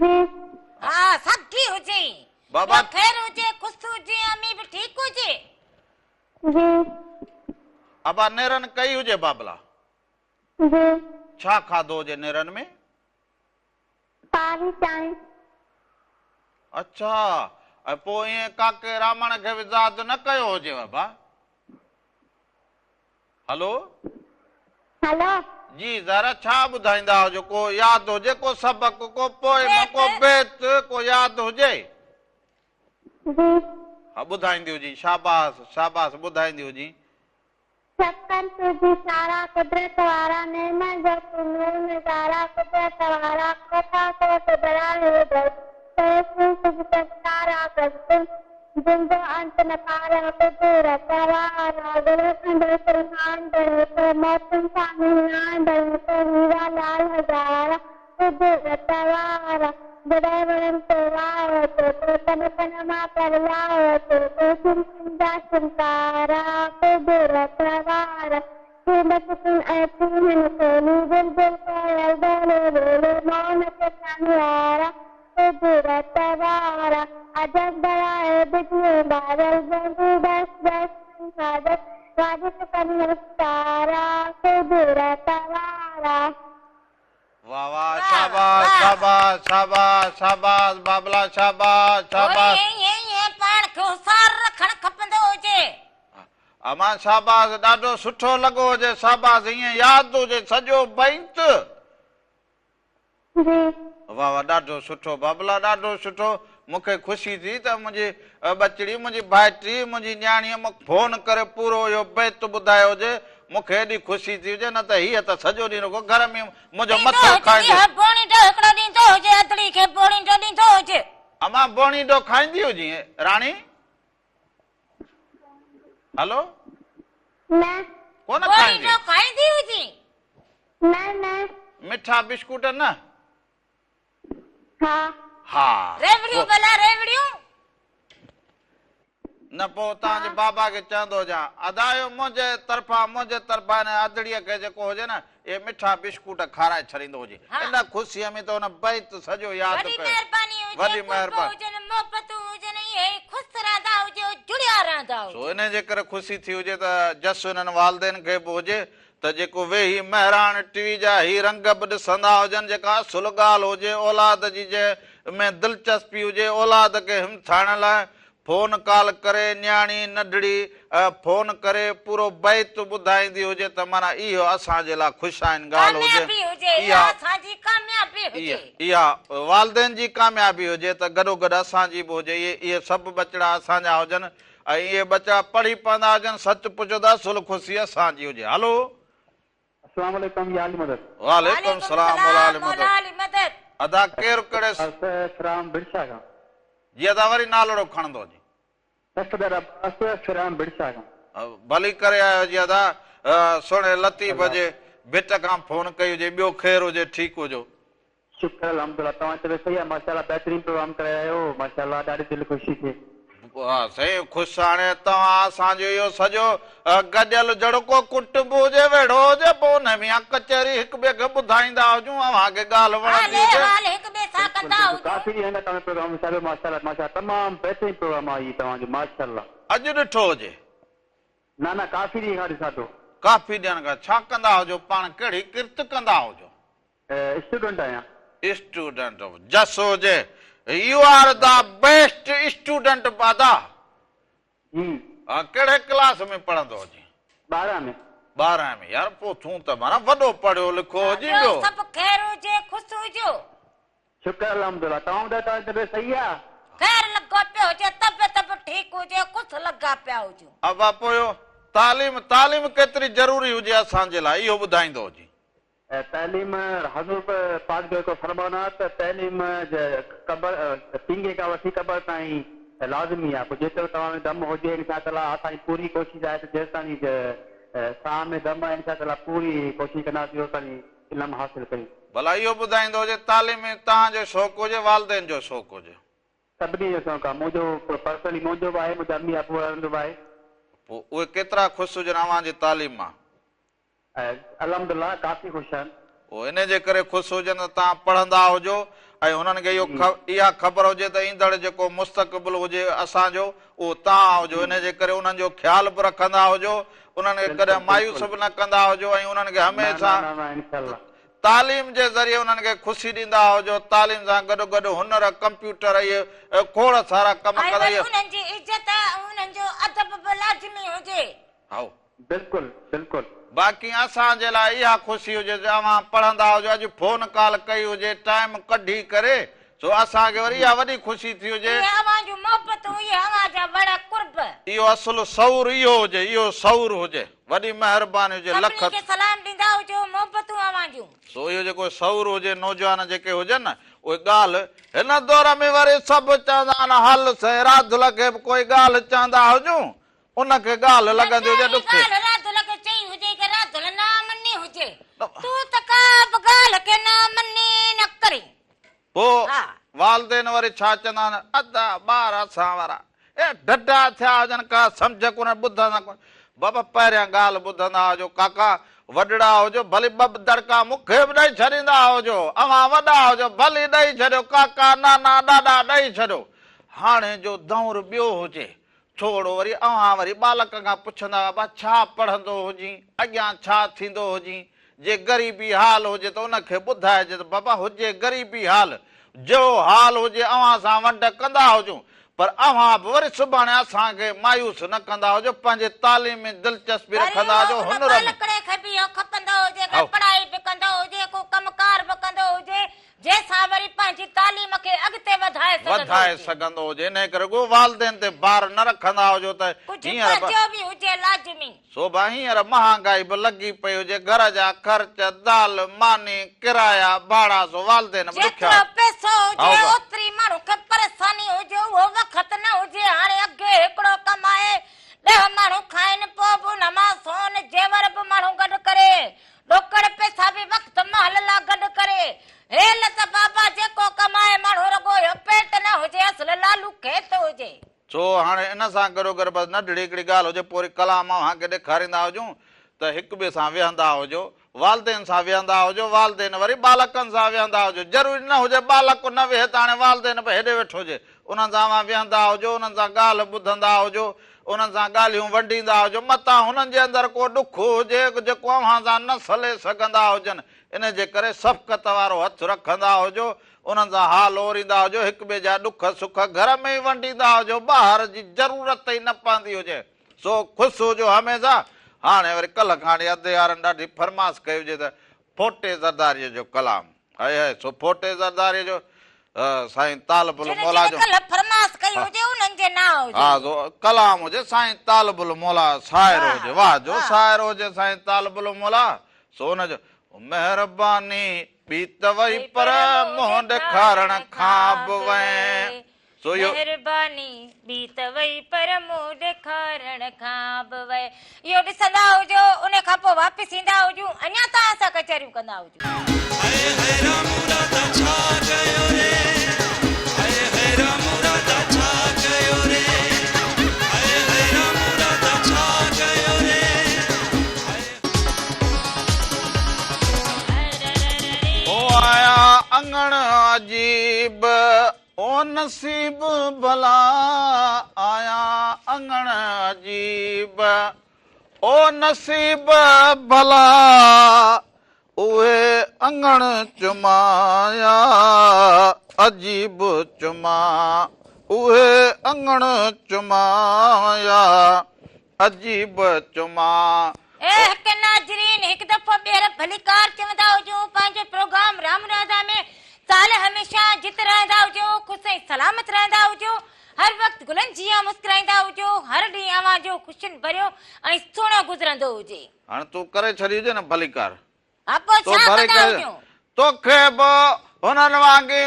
جي. ها ساڳي هجين. بابا. ٻيو خير هجي خوش هجي امي به ٺيڪ هجي؟ جي. ابا نيرن ڪئي هجي بابلا؟ جي. ڇا کاڌو هجي نيرن ۾؟ پاوي چانهه. اڇا ۽ پوء ائين ڪاڪي رامڻ کي به ياد نه ڪيو هجيو ابا؟ هلو. هلو. جي زهره ڇا ٻڌائيندا هجو ڪو ياد هجي ڪو سبق ڪو پوئم ڪو بيت ڪو ياد هجي؟ جي. ها ٻڌائيندي هجين شاباس شاباس ٻڌائيندي هجين. سڀ ڪن تنهنجي ساراهه قدرت وارا، نعمت جو تون نور نظارا قدرت وارا، ڪوٽان ڪوٽ براهي در، سهسين سج تن تارا ڪن جن جو انت نه پارا قدرت وارا، گلقند سرهاڻ بڻي ٿو، موتين سان مهراڻ بڻي ٿو، هيرا لال هزارا قدرت وارا، جڏهن وڻن تي واء اچي ٿو، پن پن مان پرلاء اچي ٿو، سم سم جا شمڪارا قدرت وارا، چونڊ چڪون ۽ چيهن کولي، بلبل ڪوئل ٻولي ٻولي، مون کي ساڃارا قدرت وارا، عجب بڻائي بجليون بادل، بوندون بس بس حاجت، واجب ڪن وستارا قدرت وارا. واه واه شاباس شاباس شاباس شاباس بابلا شاباس شاباس. ائين ائين پاڻ کي هوشيار رکڻ کپندو هجي. امان شاباس ڏاڍو سٺو لڳو هجي شاباس ائين ياد هجي سڄو بيت. جي. واه واه ڏاڍو سٺو بابلا ڏاڍو سٺو مون کي خوشي ٿي ته منهنجي ٻچڙي منهنجي ڀائٽي منهنجي نياڻيء مون کي فون ڪري پورو اهو بيت ٻڌايو هجي مون کي ايڏي خوشي ٿي هجي نه ته هيء ته سڄو ڏينهن رڳو گهر ۾ منهنجو ڏيندو مٿو هجي کائيندي. ڏينهن بوڻيڊو هڪڙو ڏيندو هجي ادڙي کي بوڻيڊو ڏيندو هجي. امان بوڻيڊو کائيندي هجين راڻي؟ هلو. نه. ڪونه کائيندي. بوڻيڊو کائيندي هجين؟ نه نه. مٺا بسڪوٽ نه؟ ها. ها. ريوڙيون ڀلا ريوڙيون. نه پوء توهان جي بابا کي چوندو هجان ادا اهو منهنجي طرفان منهنجي طرفان هن ادڙيء کي جيڪو هجي نه اهي مٺا بسڪوٽ کارائي ڇڏيندو هجي. ان خوشيء ۾ ته هن بيت سڄو ياد وڏي ڪيو. مهرباني هجي وڏي قرب مهرباني. هجن محبتون هجن ائين ئي خوش رهندا هجو جڙيا رهندا سو هجو. انهيء جي ڪري خوشي ٿي هجي ته جس انهن والدين کي به هجي ته جيڪو ويهي مهراڻ ٽي وي جا هي رنگ به ڏسندا هجن جيڪا اصل ڳالهه هجي اولاد جي جنهن ۾ دلچسپي هجي اولاد کي همٿائڻ لاء فون ڪال ڪري نياڻي ننڍڙي فون ڪري پورو بيت ٻڌائيندي هجي ته معنيٰ اهو اسان جي لاء خوش آئند ڳالهه هجي ڪاميابي هجي اها اها اسان جي ڪاميابي هجي. اها والدين جي ڪاميابي هجي ته گڏوگڏ اسان جي به هجي اهي اهي سڀ ٻچڙا اسان جا هجن ۽ اهي ٻچا پڙهي پوندا هجن سچ پڇو ته اصل خوشي اسان جي هجي هلو. السلام عليڪم يا علي مدد. وعليڪم السلام مولا علي مولا علي مدد. ادا ڪير ڪهڙي. عباس فرام ڀڙشا کان. جي ادا وري نالڙو کڻندو جي. صفدر عباس فرام ڀڙشا کان. ڀلي ڪري آيو جي ادا سهڻي لطيف جي ڀٽ کان فون ڪئي هجي ٻيو خير هجي ٺيڪ هجو. شڪر الحمدالله توهان جي طبيعت صحيح آهي ماشاءالله بهترين پروگرام ڪري رهيا آهيو ماشاءالله ڏاڍي دل خوشي ٿي. ها سائين خوش هاڻي توهان اسان جو اهو سڄو گڏيل جهڙو ڪو ڪٽنب هجي ويڙهو هجي پوء ان ۾ اها ڪچهري هڪ ٻئي کي ٻڌائيندا هجون اوهان کي ڳالهه وڻندي حال هجي. احوال هڪ ٻئي سان بلڪل ڪندا بلڪل هجون. ڪافي ڏينهن کان توهان جو پروگرام ڏسان پيو ماشاءالله ماشاءالله تمام بهترين پروگرام آهي هي توهان جو ماشاءالله. اڄ ڏٺو هجي. نه نه ڪافي ڏينهن کان ڏسان ٿو. ڪافي ڏينهن کان ڇا ڪندا هجو پاڻ ڪهڙي ڪرت ڪندا هجو. اسٽوڊنٽ آهيان. اسٽوڊنٽ جس هجي you are the best student ادا. جي. ڪهڙي ڪلاس ۾ پڙهندو هجين. ٻارهن ۾. ٻارهن ۾ يار پوء تون ته معنيٰ وڏو پڙهيو لکيو هجين ٻيو ٻيو. سڀ خير هجي خوش هجو. شڪر الحمدالله توهان ٻڌايو توهان جي طبيعت صحيح آ. خير لڳو پيو هجي طبيعت به ٺيڪ هجي خوش لڳا پيا هجون. ابا پوء تعليم تعليم ڪيتري ضروري هجي اسان جي لاء اهو ٻڌائيندو هجين. تعليم حضور پاڪ جو هڪ فرمان آ ته تعليم قبر پينگهي کان وٺي قبر تائين لازمي آ پوء جيترو توهان ۾ دم هجي انشاء تعاليٰ اسان جي پوري ڪوشش آهي ته جيستائين ساهه ۾ دم آهي انشاء تعاليٰ پوري ڪوشش ڪنداسين اوستائين علم حاصل ڪيون. ڀلا اهو ٻڌائيندو هجي تعليم ۾ توهان جو شوق هجي والدين جو شوق هجي. سڀني جو شوق آ منهنجو پرسنلي منهنجو به آهي منهنجا امي ابو وارن جو به آهي. پوء اهي ڪيترا خوش هجن اوهان جي تعليم مان. الحمدلله ڪافي خوش آهن. هو انهي جي ڪري خوش هجن ته توهان پڙهندا هجو ۽ هنن کي اهو اها خبر هجي ته ايندڙ جيڪو مستقبل هجي اسان جو اهو توهان هجو انهي جي ڪري انهن جو خيال به رکندا هجو انهن کي ڪڏهن مايوس به نه ڪندا هجو ۽ انهن کي هميشه تعليم جي ذريعي انهن کي خوشي ڏيندا هجو تعليم سان گڏو گڏ هنر ڪمپيوٽر اهي کوڙ سارا ڪم ۽ ڪندا وري اهي انهن جي عزت ۽ انهن جو ادب به لازمي هجي. هائو. بلڪل بلڪل. باقي اسان جي لاء اها خوشي هجي جو اوهان پڙهندا هجو اڄ فون ڪال ڪئي هجي ٽائيم ڪڍي ڪري سو اسان کي وري اها وڏي خوشي ٿي هجي. اهي اوهان جون محبتون اهي اوهان جا وڙ قرب. اهو اصل شعور اهو هجي اهو شعور هجي وڏي مهرباني هجي لک. سڀني کي سلام ڏيندا هجو محبتون اوهان جون. سو اهو جيڪو شعور هجي نوجوان جيڪي هجن نه اهي ڳالهه هن دور ۾ وري سڀ چوندا آهن هل سائين راڌل کي به ڪوئي ڳالهه چوندا هجون ان کي ڳالهه لڳندي هجي ڏکي. ڳالهه راڌل کي چئي هجي ڪي راڌل نه مڃي هجي. تون ته ڪا به ڳالهه کي نه مڃي نه ڪرين. پوء والدين وري ڇا چوندا آهن، ادا ٻار اسان وارا اي ڍڍا ٿيا هجن ڪا سمجهه ڪونهي ٻڌندا ڪونهن. بابا پهريان ڳالهه ٻڌندا هجو ڪاڪا وڏڙا هجو ڀلي ٻه دڙڪا مون کي به ڏئي ڇڏيندا هجو اوهان وڏا هجو ڀلي ڏئي ڇڏيو ڪاڪا نانا ڏاڏا ڏئي ڇڏيو هاڻي جو دور ٻيو هجي ٿورو وري اوهان وري ٻالڪ کان پڇندا ابا ڇا پڙهندو هجين، اڳيان ڇا ٿيندو هجين، جي غريبي حال هجي ته ان کي ٻڌائجي ته بابا هجي غريبي حال، جهو حال هجي اوهان سان ونڊ ڪندا هجون، پر اوهان به وري سڀاڻي اسان کي مايوس نه ڪندا هجو، پنهنجي تعليم ۾ دلچسپي وري رکندا اهو هجو، ان هنر ۾. ٻالڪڙي کي به اهو کپندو هجي ڪي پڙهائي به ڪندو هجي، ڪو ڪم ڪار به ڪندو هجي، جنهن سان وري پنهنجي تعليم کي اڳتي وڌائي سگهندو وڌائي هجي. سگهندو هجي، انهيء ڪري رڳو والدين تي بار نه رکندا هجو ته ڪجهه هينئر به. پنهنجو به هجي لازمي. سو به هينئر مهانگائي به لڳي پئي هجي، گهر جا خرچ، دال، ماني، ڪرايا، ڀاڙا سو والدين به ڏکيا. جيترو پئسو هجي هائو به. اوتري ماڻهو کي پريشاني هجي، اهو وقت نه هجي، هاڻي اڳي هڪڙو ڪمائي ڏهه ماڻهو کائن پوء به ان مان سون زيور به ماڻهو گڏ ڪري، ڏوڪڙ پئسا به وقت مهل لا گڏ ڪري. هيل ته بابا جيڪو ڪمائي ماڻهو رڳو اهو پيٽ نه هجي اصل لالو کيت هجي. سو هاڻي ان سان گڏوگڏ بس ننڍڙي هڪڙي ڳالهه هجي پوء وري ڪلام اوهان کي ڏيکاريندا هجون ته هڪ ٻئي سان ويهندا هجو والدين سان ويهندا هجو والدين وري ٻالڪن سان ويهندا هجو ضروري نه هجي ٻالڪ نه ويهي ته هاڻي والدين به هيڏي ويٺو هجي انهن سان اوهان ويهندا هجو انهن سان ڳالهه ٻڌندا هجو انهن سان ڳالهيون ونڊيندا هجو، متان هنن جي اندر ڪو ڏک هجي جيڪو اوهان سان نه سلي سگهندا هجن، ان جي ڪري شفقت وارو هٿ رکندا هجو، انهن سان حال اوريندا هجو، هڪ ٻئي جا ڏک سک گهر ۾ ئي ونڊيندا هجو، ٻاهر جي ضرورت ئي نه پوندي هجي، سو خوش هجو هميشه. هاڻي وري ڪلهه کان وٺي ادي وارن ڏاڍي فرمائش ڪئي هجي ته ڦوٽي زرداريء جو ڪلام هئي هئي سو ڦوٽي زرداريء جو سائين طالب جن الموليٰ جن جو ڪلهه فرماس ڪئي هجي انهن جي نانء هجي. ها سو ڪلام هجي سائين طالب الموليٰ شاعر هجي واه جو شاعر هجي سائين طالب الموليٰ سو ان جو مهرباني ٻي ته وئي پر منهن ڏيکارڻ کان به وئين. سو اهو. مهرباني ٻي ته وئي پر منهن ڏيکارڻ کان به وئي. اهو ڏسندا هجو ان کان پوء واپس ايندا هجون اڃا توهان سان ڪچهريون ڪندا هجون. هاء هاء رامو راڌا ڇا ڪيو ري هاء هاء رامو راڌا ڇا ڪيو ري هاء هاء رامو راڌا ڇا ڪيو ري هاء. او آيا اڱڻ عجيب او نصيب ڀلا آيا اڱڻ عجيب او نصيب ڀلا اهي اڱڻ چمايا عجيب چما اهي اڱڻ چمايا عجيب چما. اي حق ناظرين هڪ دفعو ٻيهر ڀليڪار چوندا هجون پنهنجو پروگرام رام راڌا ۾ سال هميشه جت رهندا هجو خوش ۽ سلامت رهندا هجو هر وقت گلن جيان مسڪرائيندا هجو هر ڏينهن اوهان جو خوشين ڀريو ۽ سهڻو گذرندو هجي. هاڻي تون ڪري ڇڏي هجي نه ڀليڪار. ها پوء تو ڇا ڀري ڪندا ڪري هجون. توکي به هنن وانگي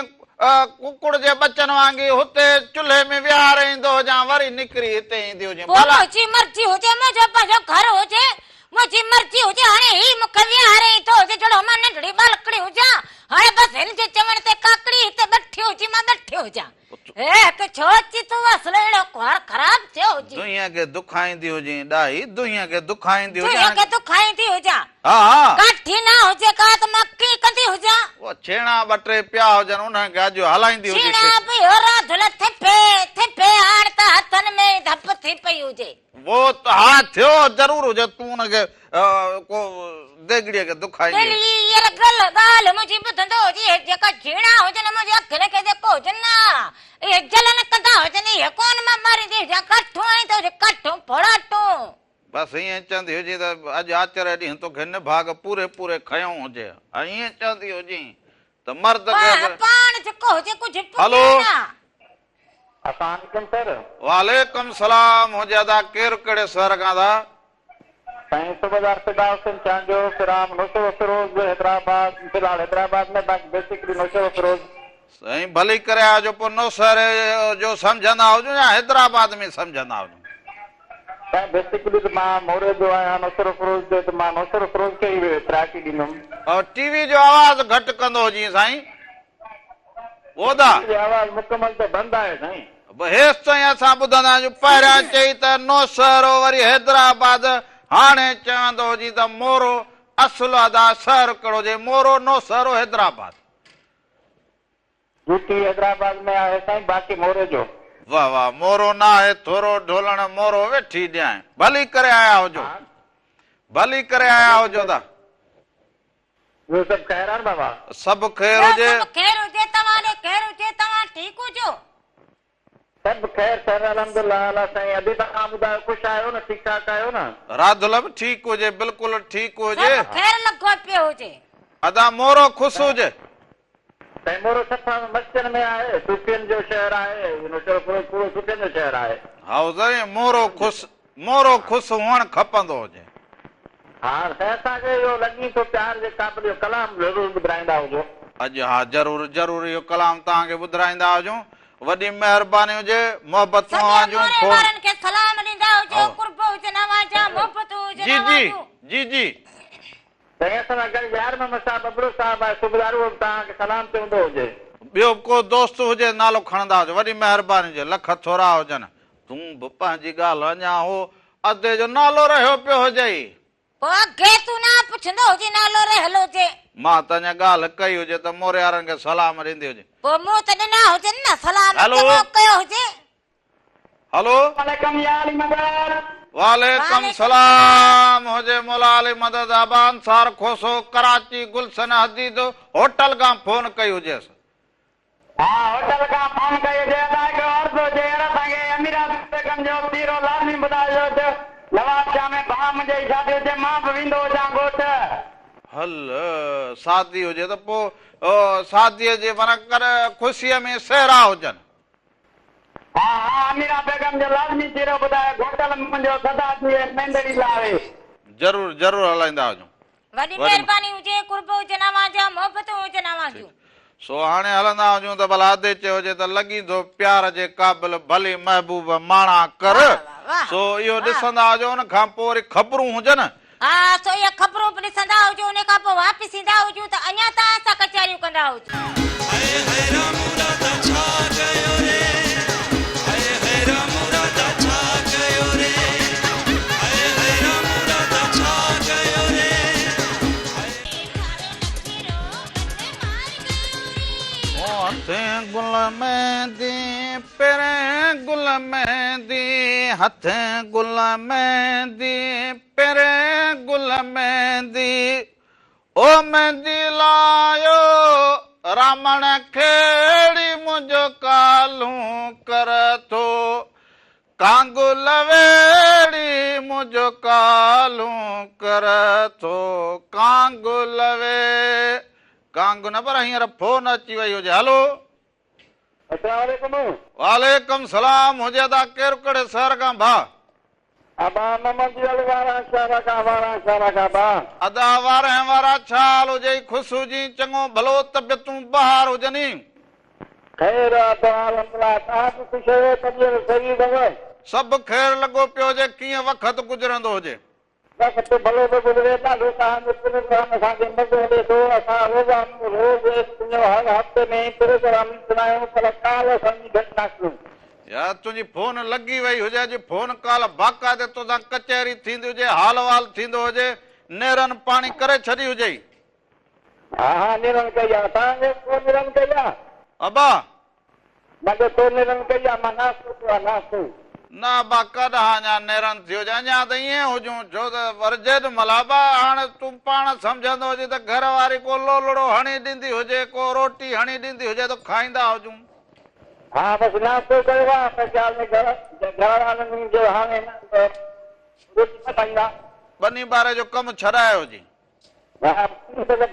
ڪڪڙ جي ٻچن وانگي هتي چلهي ۾ ويهاري ايندو هجان وري نڪري هتي ايندي هجين پوء ڀلا. منهنجي مرضي هجي منهنجو پنهنجو گهر هجي منهنجي مرضي هجي هاڻي هي مون کي ويهاري ايندو هجي جهڙو مان ننڍڙي ٻالڪڙي هجان هاڻي بس هن جي چوڻ تي ڪاڪڙي هتي ٻٺي هجي مان ٻٺي هجان هي هڪ ڇو اچي تون اصل اهڙو خوار خراب ٿيو هجين. دنيا دنهيء کي دکائيندي هجين ڏاهي، دنهيء کي دکائيندي دنهيء هجان. کي دکائيندي هجان. ها ها. ڪاٺي نه هجي ڪا ته مان ڪيئن ڪندي هجان. او ڇيڻا ٻه ٽي پيا هجن انهن کي اڄ هلائيندي هجين. ڇيڻا به راڌل ٿڦي ٿڦي هاڻ ته هٿن ۾ ئي ڌپ ٿي پئي هجي. وو ته ها ٿيو ضرور هجي تون ان کي ڪو ديڳڙيء کي دکائيندي هجين. ٻيلي ير گل ڳالهه منهنجي ٻڌندو هجي اهي جيڪا ڇيڻا هجن منهنجي اکين کي جيڪو هجن نه اهي جلن ڪندا هجن اهي ڪونه مان ماريندي هجان ڪاٺون آڻيندو هجي ڪاٺون ڦوڙاٽون. بس ائين چوندي هجين ته اڄ آچر جي ڏينهن توکي نڀاڳ پوري پوري کنيو هجي ها ائين چوندي هجين ته مرد کي اگر. پاڻ جيڪو هجي ڪجهه هلو. پڇي نه. اسلام عليڪم سر. وعليڪم سلام هجي ادا ڪير ڪهڙي شهر کان ادا. سائين صوبيدار فدا حسين چانڊيو فرام نوشهرو فيروز حيدرآباد في الحال حيدرآباد ۾ باقي بيسڪلي نوشهرو فيروز. سائين ڀلي ڪري آيا جو پوء نوشهري جو سمجهندا هجون يا حيدرآباد ۾ سمجهندا هجون. سائين بيسڪلي ته مان موري جو آهيان نوشهرو فيروز جو ته مان نوشهرو فيروز کي ئي پرائرٽي ڏيندم. ٽي وي جو آواز گهٽ ڪندو هجين سائين. ٻوڌا. ٽي وي آواز مڪمل ته بند آهي سائين. هيستائين اسان ٻڌندا آهيون پهريان چئي ته نوشهرو وري حيدرآباد هاڻي چوندو هجين ته مورو اصل ادا شهر ڪهڙو هجي مورو نوشهرو حيدرآباد. ڊيوٽي حيدرآباد ۾ آهي سائين باقي موري جو. واه واه مورو ناهي ٿورو ڍولڻ مورو ويٺي ڏيانء ڀلي ڪري آيا هجو ڀلي ڪري آيا هجو ادا. ٻيو سڀ خير آ نه بابا. سڀ خير ٻيو هجي. سڀ خير هجي توهان ڏي خير هجي توهان ٺيڪ هجو. سڀ خير سر الحمدلله الله سائين ادي توهان ٻڌايو خوش آهيو نه ٺيڪ ٺاڪ آهيو نه. راڌل به ٺيڪ هجي بلڪل ٺيڪ هجي. سڀ خير لڳو پيو هجي. ادا مورو خوش هجي. سائين مورو صفا مستين ۾ آهي صوفين جو شهر آهي نوشهرو پورو صوفين جو شهر آهي. هائو سائين مورو خوش مورو خوش هئڻ کپندو هجي. ها سائين اسان کي اهو لڳي ٿو پيار جي قابل اهو ڪلام ضرور ٻڌرائيندا هجو. اڄ ها ضرور ضرور اهو ڪلام توهان کي ٻڌرائيندا هجون وڏي مهرباني هجي محبتون سڄي اوهان جون موري فون وارن کي سلام ڏيندا هجو هائو قرب هجن اوهان جا محبتون هجن جي اوهان جي جون. جي جي. سائين اسان سان گڏ يار محمد صاحب ابڙو صاحب آهي صوبيدار اهو به توهان کي سلام چوندو هجي. ٻيو به ڪو دوست هجي نالو کڻندا هجو وڏي مهرباني هجي لک ٿورا هجن تون به پنهنجي ڳالهه اڃا هو ادي جو نالو رهيو پيو هجئي. پوء اڳي تون نه پڇندو هجين نالو رهيل هجي. مان ته اڃا ڳالهه ڪئي هجي ته موريارن کي سلام ڏيندي هجي. پوء مون ته ڏنا هجن نه سلام هلو. چڱو ڪيو هجي. هلو. وعليڪم يا علي مدد. وعليڪم سلام هجي مولا علي مدد ابا انصار کوسو ڪراچي گلشن حديد هوٽل کان فون ڪئي هجيس. ها هوٽل کان فون ڪئي هجي ادا هڪڙو عرض هجي يار اسان کي اميرا بيگم جو سيرو لازمي ٻڌائجو ته نواب شاهه ۾ ڀاء منهنجي جي شادي هجي مان به ويندو هجان ڳوٺ. هل شادي هجي ته پوء شادي جي معنيٰ ڪر خوشيء ۾ سهرا هجن. ها ها اميرا بيگم جو لازمي سيرو ٻڌايو گهوٽل منهنجو سدا جيئي ميندڙي لاوي. ضرور ضرور هلائيندا هجون. وڏي مهرباني هجي قرب هجن اوهان جا محبتون هجن اوهان جون. سو هاڻي هلندا هجون ته ڀلا ادي چيو هجي ته لڳين ٿو پيار جي قابل ڀلي محبوب ماڻا ڪر سو اهو ڏسندا هجو ان کان پوء وري خبرون هجن. ها سو اهي خبرون به ڏسندا هجو ان کان پوء واپس ايندا هجون ته اڃا توهان سان ڪچهريون ڪندا هجون. هاء هاء رامو راڌا ڇا ڪيو ري هاء هاء رامو راڌا ڇا ڪيو ري هاء هاء رامو راڌا ڇا ڪيو ري هاء. هٿين گل ميندي پيرين گل ميندي هٿين گل ميندي پيرين گل ميندي او ميندي لايو رامڻ کيڙي منهنجو ڪالهون ڪر ٿو ڪانگ لويڙي منهنجو ڪالهون ڪر ٿو ڪانگ لوي ڪانگ نه پر هينئر فون اچي وئي هجي هلو. السلام عليڪم. وعليڪم سلام هجي ادا ڪير ڪهڙي شهر کان ڀاء. ابا محمد جي علي واران شهر کان واران شهر کان ڀاء. ادا وارهين وارا ڇا حال هجئي خوش هجين چڱو ڀلو طبيعتون بهار هجني. خير آ ابا الحمدلله توهان به خوش آهيو طبيعت صحيح اٿو. سڀ خير لڳو پيو هجي ڪيئن وقت گذرندو هجي. وقت ڀلو ٿو گذري ڏاڍو توهان جو پروگرام اسان کي مزو ڏي ٿو اسان روزانو روز هر هفتي ۾ پروگرام ڏسندا آهيون پر ڪال اسان جي گهٽ ناڪيون. يار تنهنجي فون لڳي وئي هجي اڄ فون ڪال باقاعدي توسان ڪچهري ٿيندي هجي حال وال ٿيندو هجي نيرن پاڻي ڪري ڇڏي هجئي. ها ها نيرن ڪئي آ توهان کي ڪو نيرن ڪئي آ. ابا. مان چيو تو نيرن ڪئي آ مان ناشتو ڪيو آ ناشتو. نه ابا ڪڏهن اڃا نيرن ٿي هجي اڃا ته ائين هجون ڇو ته ور جيڏ مهل ابا هاڻ تون پاڻ سمجهندو هجين ته گهر واري ڪو لولڙو هڻي ڏيندي هجي ڪو روٽي هڻي ڏيندي هجي ته کائيندا هجون. ها بس ناشتو ڪيو آ پر خيال ۾ گهر گهر وارن جو هاڻي روٽي نه کائيندا. ٻني ٻاري جو ڪم ڇڏايو هجي. ها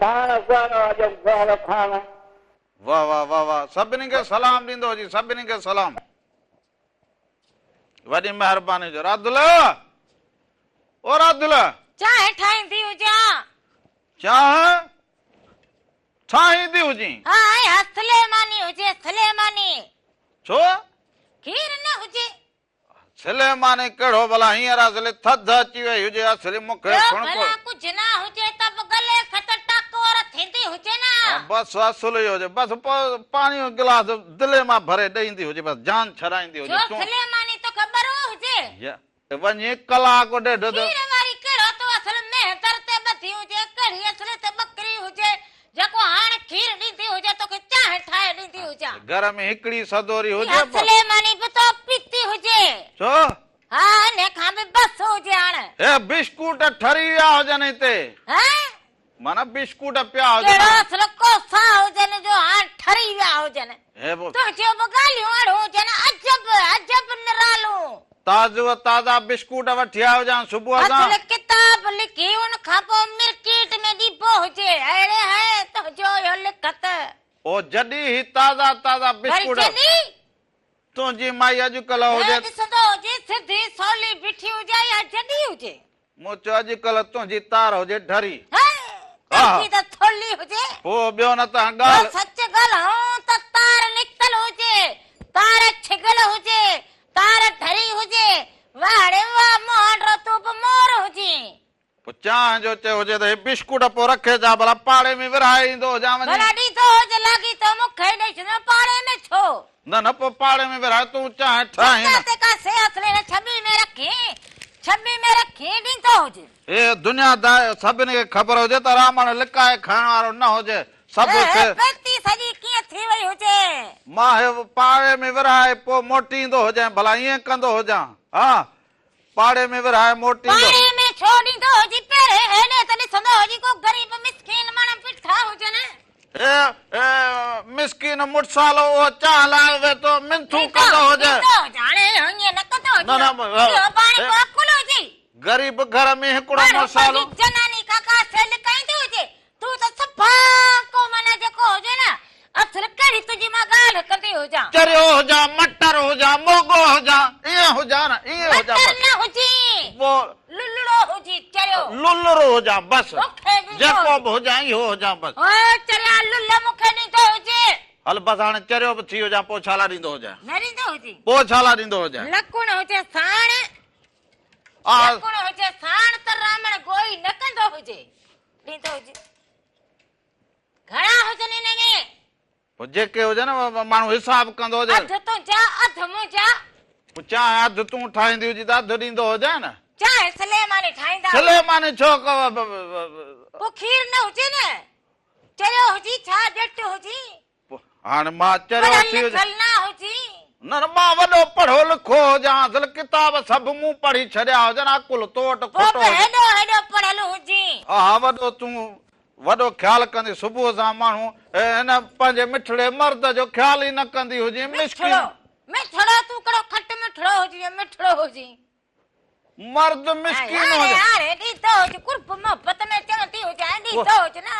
ڀاڻ ڀاڻ. واه واه واه واه سڀني کي سلام ڏيندو هجي سڀني کي سلام. وڏي مهرباني جو راڌل او راڌل. چانهه ٺاهيندي هجان. چانهه ٺاهيندي هجين. ها ۽ ها سليماني هجي سليماني. ڇو؟ کير نه هجي. سليماني ڪهڙو ڀلا هينئر اصلي ٿڌ اچي وئي هجي اصلي مون کي ٻيو سڻ ڪو. ڀلا ڪجهه نه هجي ته به گلي کي ته ٽاڪور ٿيندي هجي نه. ها بس اصل ئي هجي بس پوء پاڻي جو گلاس دلي مان ڀري ڏئيندي هجي بس جان ڇڏائيندي هجي ڇو تون. سليماني توکي ٻرو هجي. يا وڃي ڪلاڪ ڏيڍ ته. کير واري ڪهڙو تو اصل مينهن در تي ٻڌي هجي ڪهڙي اصل ته ٻڪري هجي جيڪو هاڻ کير ڏيندي هجي توکي چانهه ٺاهي ڏيندي هجان. گهر ۾ هڪڙي سدوري هجي اها پر. سليماني به تو پيتي هجي. ڇو؟ ها انهي کان به بس هجي هاڻ. هي بشڪوٽ ٺري ويا هجن هتي. ها؟ معنيٰ بشڪوٽ پيا هجن. ڪهڙو اصل ڪوسا هجن جو هاڻ ٺري ويا هجن. هي به. تنهنجيون به ڳالهيون اهڙيون هجن عجب عجب نرالون. تازو تازا بشڪوٽ وٺي آيو هجان صبح سان. اصل ڪتاب لکي ان کان پوء مرڪيٽ ۾ ڏبو هجي اهڙي هي تنهنجو اهو لکت. او جڏي هي تازا تازا وري بشڪوٽ. جڏي. تنهنجي مائي اڄڪلهه هي هجي. ڏسندو هجي سڌي سولي بيٺي هجي يا جڏي هجي. مون چيو اڄڪلهه تنهنجي تار هجي ڍري. هي تنهنجي ته ٿلهي هجي. پوء ٻيو نه ته جو ڳالهه. سچ ڳالهائون ته تار نڪتل هجي، تار ڇڳل هجي، تار ڍري هجي، واهه ڙي واهه مهانڊو تون به مور هجين. پوء چانهه جو چيو هجي ته هي بشڪوٽ پوء رکي ڇا ڀلا پاڙي ۾ ورهائي ايندو هجان وڃي. ڀلا ڏيندو هج لاڳيتو مون کي ئي ڏئي ڇڏيو پاڙي ۾ ڇو؟ نه نه پوء پاڙي ۾ ورهائي تون چانهه ٺاهين نه. جتي تي ڪا سي اصلي نه ڇٻي ۾ رکين ڇٻي ۾ رکين ڏيندو هج. هي دنيا دار سڀني کي خبر هجي ته رامڻ لڪائي کائڻ وارو نه هجي سڀ هي کي. هي پيتي سڄي ڪيئن ٿي وئي هجي. مان هي پاڙي ۾ ورهائي پوء موٽي ايندو هجين ڀلا ائين ڪندو هجان ها پاڙي ۾ ورهائي موٽيندو. پاڙي ۾ ڇو ڏيندو هجي پهرين هيڏي ته ڏسندو هجي ڪو غريب مسڪين ماڻهو بيٺا هجن. هي مسڪين مڙسالو اهو چانهه لاء ويٺو منٿون ڪندو هجي. ڏيندو هجي هاڻي ائين نه ڪندو هجي نه نه اهو پاڻ ڪو عقل هجي. غريب گهر ۾ هڪڙو ماڻهو مڙسالو. پنهنجي جناني کان ڪا شيء لڪائيندو هجي تون ته صفا ڪو معنيٰ جيڪو هجي نه اصل ڪهڙي تنهنجي مان ڳالهه ڪندي هجان. چريو هجان، مٽر هجان، موڳو هجان، ائين هجان نه، ائين هجان مٽر بس. نه هجين، پوء. لولڙو هجين چريو. لولڙو هجان بس. مون کي ڏيندو جيڪو هجين. به هجان اهو هجان بس. او چريا لول مون کي ڏيندو هجين. هل بس هاڻي چريو به ٿي هجان پوء ڇا لاء ڏيندو هجان. نه ڏيندو هجين. پوء ڇا لاء ڏيندو هجان. لڪڻ هجي ساڻ. لڪڻ هجي ساڻ ته رامڻ گوئي نه ڪندو هجي. ڏيندو هجي. گهڻا هجن ان ۾؟ پوء جيڪي هجن ماڻهو حساب ڪندو هجي. اڌ تنهنجا اڌ منهنجا. پوء چانهه اڌ تون ٺاهيندي هجي ته اڌ ڏيندو هجين نه. چانهه سليماني ٺاهيندا هجون. سليماني ڇو پوء کير نه هجي نه. چريو هجي ڇا ڄٽ هجي. پوء هاڻي مان چريو پڙهيل ٿي هجان. لکيل نه هجي. نه نه مان وڏو پڙهيو لکيو هجان اصل ڪتاب سڀ مون پڙهي ڇڏيا هجن عقل تو وٽ پوء کوٽو به هجي. هيڏو هيڏو پڙهيل هجين. ها وڏو تون وڏو خيال ڪندي صبح سان ماڻهو هن پنهنجي مٺڙي مرد جو خيال ئي نه ڪندي هجين مسڪين. مٺڙو مٺڙو تون ڪهڙو کٽ مٺڙو هجين جو مٺڙو هجين. مرد مسڪين هجي. هاڻي ڏيندو هج قرب محبت ۾ چوندي هجانء ڏيندو هج نه.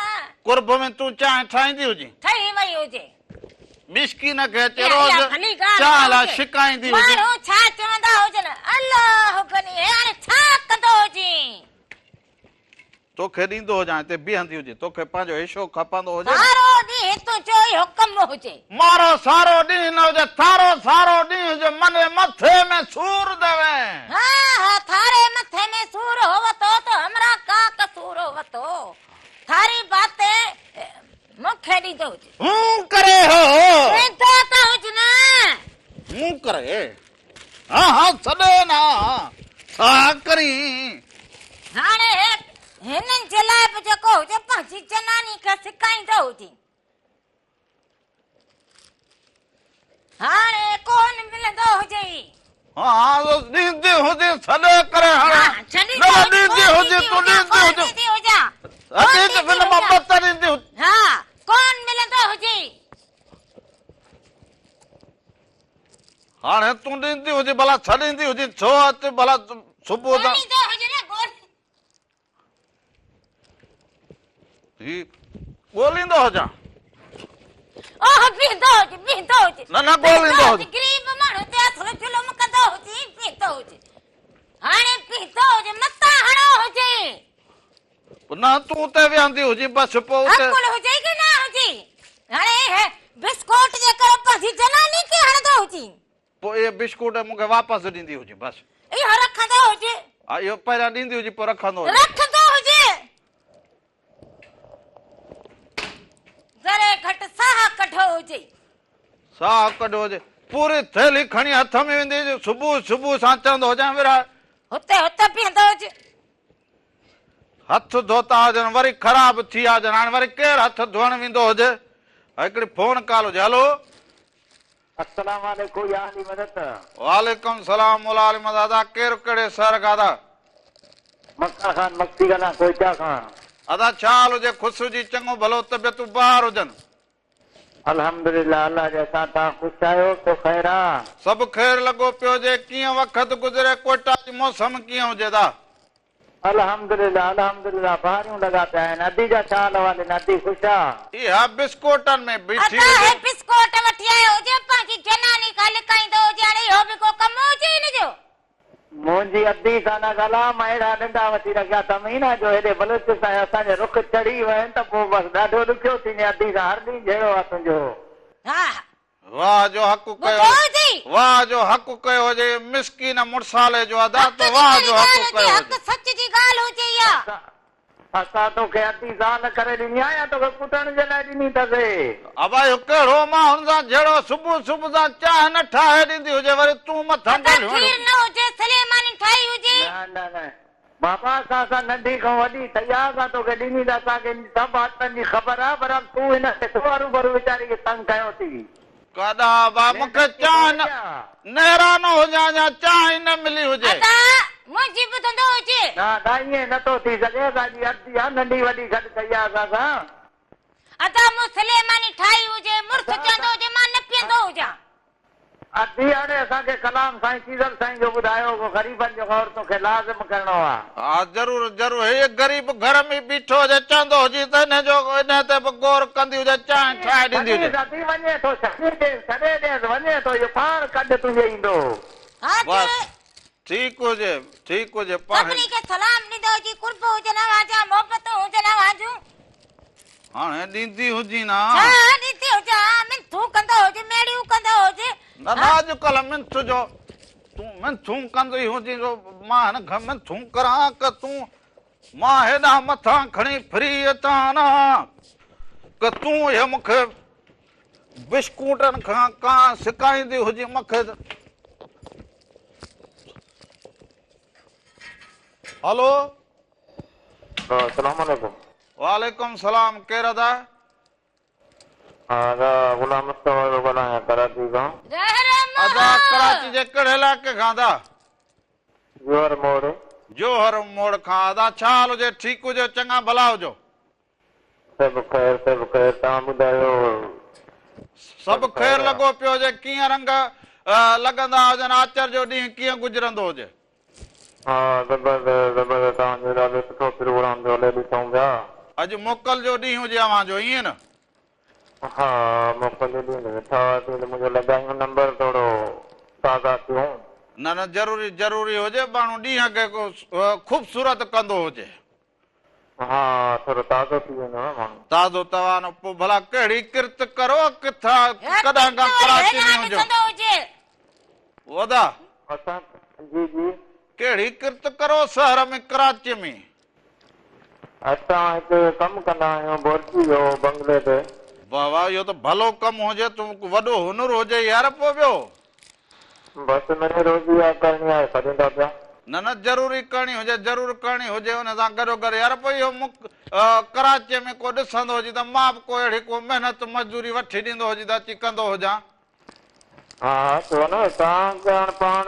قرب ۾ تون چانهه ٺاهيندي هجين. ٺهي وئي هجي. مسڪين کي اچي روز چانهه لاء شڪائيندي هجين. ماڻهو ڇا چوندا هجن الله غني هي هاڻي ڇا ڪندو هجين. توکي ڏيندو هجان هتي بيهندي هجي توکي پنهنجو حصو کپندو هجي نه. سارو ڏينهن تنهنجو اهو ڪم هجي. مارو سارو ڏينهن نه هجي ٿارو سارو ڏينهن هجي مني مٿي ۾ سور دوين. ها ها ٿاري مٿي ۾ سور هوتو ته همرا ڪا قصور هوتو ٿاري باتي مونکي ڏيندو هجي. هون ڪري هو هو. ڏيندو ته هج نه. مون ڪري. ها ها سڏي نه ڇا ڪرين. هاڻي هنن جي لاء به جيڪو هجي پنهنجي جناني کي سڪائيندو هجي. هاڻي ڪونه ملندو هجئي. ها ها ڏيندي هجي سڏي ڪري هاڻي. نه نه ڏيندي هجي تون ڏيندي هجي. ڏيندي هجان. ادي ته بن مان ٻه ڏيندي هجي. ها ڪونه ملندو هجئي. هاڻي تون ڏيندي هجي ڀلا ڇڏيندي هجي ڇو اچ ڀلا صبح سان. ڏيندو هجي نه ڳول. هي ڳوليندو هجان. اوه بيهندو هجي بيهندو هجي. نه نه ڳوليندو هجي. غريب ماڻهو تي اصل ظلم ڪندو هجي بيهندو هجي. هاڻي بيهندو هجي متان هڻو هجي. نه تون اتي ويهندي هجي بس پوء اتي. عقل هجي ڪي نه هجي. هاڻي هي بسڪوٽ جي ڪري پنهنجي جناني کي هڻندو هجي. پوء اهي بسڪوٽ مون کي واپس ڏيندي هجي بس. اهو رکندو هجي. ها اهو پهريان ڏيندي هجي پوء رکندو هجي. رکندو هجي. ذري گهٽ ساهه ڪڍو هجي. ساهه ڪڍو هجي. پوري ٿيلهي کڻي هٿ ۾ ويندي هجي. صبح صبح سان چوندو هجان ورهاء. هتي هتي بيهندو هجي. هٿ ڌوتا هجن وري خراب ٿي ويا هجن هاڻي وري ڪير هٿ ڌوئڻ ويندو هجي. هڪڙي فون ڪال هجي هلو. السلام عليڪم يا علي مدد. وعليڪم سلام مولا علي مدد ادا ڪير ڪهڙي شهر کان ادا. مڪان خان مگسي ڳالهايان ڪوئيٽا کان. ادا ڇا حال هجي خوش هجي چڱو ڀلو طبيعتون بهار هجن. الحمدلله الله جي احسان توهان خوش آهيو سو خير آ. سڀ خير لڳو پيو هجي ڪيئن وقت گذري ڪوئيٽا جي موسم ڪيئن هجي ادا. الحمدلله الحمدلله بهاريون لڳا پيا آهن ادي جا ڇا حال احوال آهن ادي خوش آ. اها بسڪوٽن ۾ بيٺي ادا هجي. هي بسڪوٽ وٺي آيو هجي پنهنجي جناني کان لڪائيندو هجي هاڻي اهو به ڪو ڪم هجي هن جو. منهنجي ادي سان نه ڳالهاء مان اهڙا ڏنڊا وٺي رکيا اٿم ئي نه جو هيڏي بلوچستان جا اسان جي رخ چڙهي وين ته پوء بس ڏاڍو ڏکيو ٿيندين ادي سان هر ڏينهن جهيڙو آ تنهنجو. ها. واهه جو حق ڪيو واهه جو حق ڪيو هجي مسڪين مڙسالي جو ادا تو واهه جو حق ڪيو هجي. حق سچ جي ڳالهه هجي اها. اسان توکي ادي زال ڪري ڏني آ يا توکي ڪٽڻ جي لاء ڏني اٿسي. ابا اهو ڪهڙو مان هن سان جهيڙو صبح صبح سان چانهه نه ٺاهي ڏيندي هجي وري تون مٿان ادا ڳالهيون کير نه هجي سليماني ٺاهي هجي. نه نه نه بابا اسان سان ننڍي کان وڏي ٿئي آ اسان توکي ڏني ته اسان کي سڀ عادتن جي خبر آ پر تون هن کي ڇو هروڀرو ويچاري کي تنگ ڪيو ٿي. ڪاڏا ابا مون کي چانهه نه نيرانو هجان يا چانهه ئي نه ملي هجي. ادا منهنجي ٻڌندو هجي. نه ادا ائين نه ٿو ٿي سگهي اسان جي ادي آ ننڍي وڏي گڏ ٿئي آ اسان سان. ادا مون سليماني ٺاهي هجي مڙس چوندو هجي مان نه پيئندو هجان. ادي هاڻي اسان کي ڪلام سائين چيزل سائين جو ٻڌايو ڪو غريبن جو غور توکي لازم ڪرڻو آ. ها ضرور ضرور هي غريب گهر ۾ بيٺو هجي چوندو هجي ته انهي جو انهي تي به غور ڪندي هجي چانهه ٺاهي ڏيندي هجي. ڇڏيس ادي وڃي ٿو ڇڏي ڏيس ڇڏي ڏيس وڃي ٿو اهو پاڻ ڪڍ تنهنجي ايندو. ها بس ٺيڪ هجي ٺيڪ هجي پاڻ. سڀني کي سلام ڏيندو هجي قرب هجن اوهان جا محبتون هجن اوهان جون. هاڻي ڏيندي هجين ها. ڇا ڏيندي هجان، منٿون ڪندو هجي، ميڙيون ڪندو هجي. نه نه اڄڪلهه منٿ جو تون منٿون ڪندي هجين جو مان هن کان منٿون ڪران ڪه تون مان هيڏانهن مٿان کڻي ڦري اچان نه ڪه تون اهي مون کي بسڪوٽن کان ڪان سڪائيندي هجين مون کي هلو. السلام عليڪم. وعليڪم سلام ڪير ادا؟ ادا غلام مصطفيٰ ٿو ڳالهايان ڪراچي کان. ادا ڪراچي جي ڪهڙي علائقي کان ادا؟ جوهر موڙ. جوهر موڙ کان ادا ڇا حال هجي ٺيڪ هجو چڱا ڀلا هجو. سڀ خير سڀ خير توهان ٻڌايو. سڀ خير لڳو پيو هجي ڪيئن رنگ لڳندا هجن آچر جو ڏينهن ڪيئن گذرندو هجي. ها زبردست زبردست توهان جو ڏاڍو سٺو پروگرام پيو هلي ڏسون پيا. اڄ موڪل جو ڏينهن هجي اوهان جو ائين نه. ها موڪل جو ڏينهن ته ويٺا هئاسين ته منهنجو لڳايون نمبر ٿورو تازا ٿيون. نه نه ضروري ضروري هجي ماڻهو ڏينهن کي خوبصورت ڪندو هجي. ها ٿورو تازو ٿي ويندو نه ماڻهو. تازو توانو پوء ڀلا ڪهڙي ڪرت ڪرو ڪٿان ڪڏهن کان ڪراچي ۾ هجو. ادا. اسان جي جي. ڪهڙي ڪرت ڪرو شهر ۾ ڪراچي ۾. اسان هتي ڪم ڪندا آهيون بورچي جو بنگلي تي. واه واه اهو ته ڀلو ڪم هجي تون وڏو هنر هجي يار پوء ٻيو. بس مڙئي روزي اها ڪرڻي آهي ڪڍون ٿا پيا. نه نه ضروري ڪرڻي هجي ضرور ڪرڻي هجي ان سان گڏو گڏ يار پوء اهو مون ڪراچيء ۾ ڪو ڏسندو هجي ته مان به ڪو اهڙي ڪو محنت مزدوري وٺي ڏيندو هجي ته اچي ڪندو هجان. ها ها ڇو نه توهان ته هاڻ پاڻ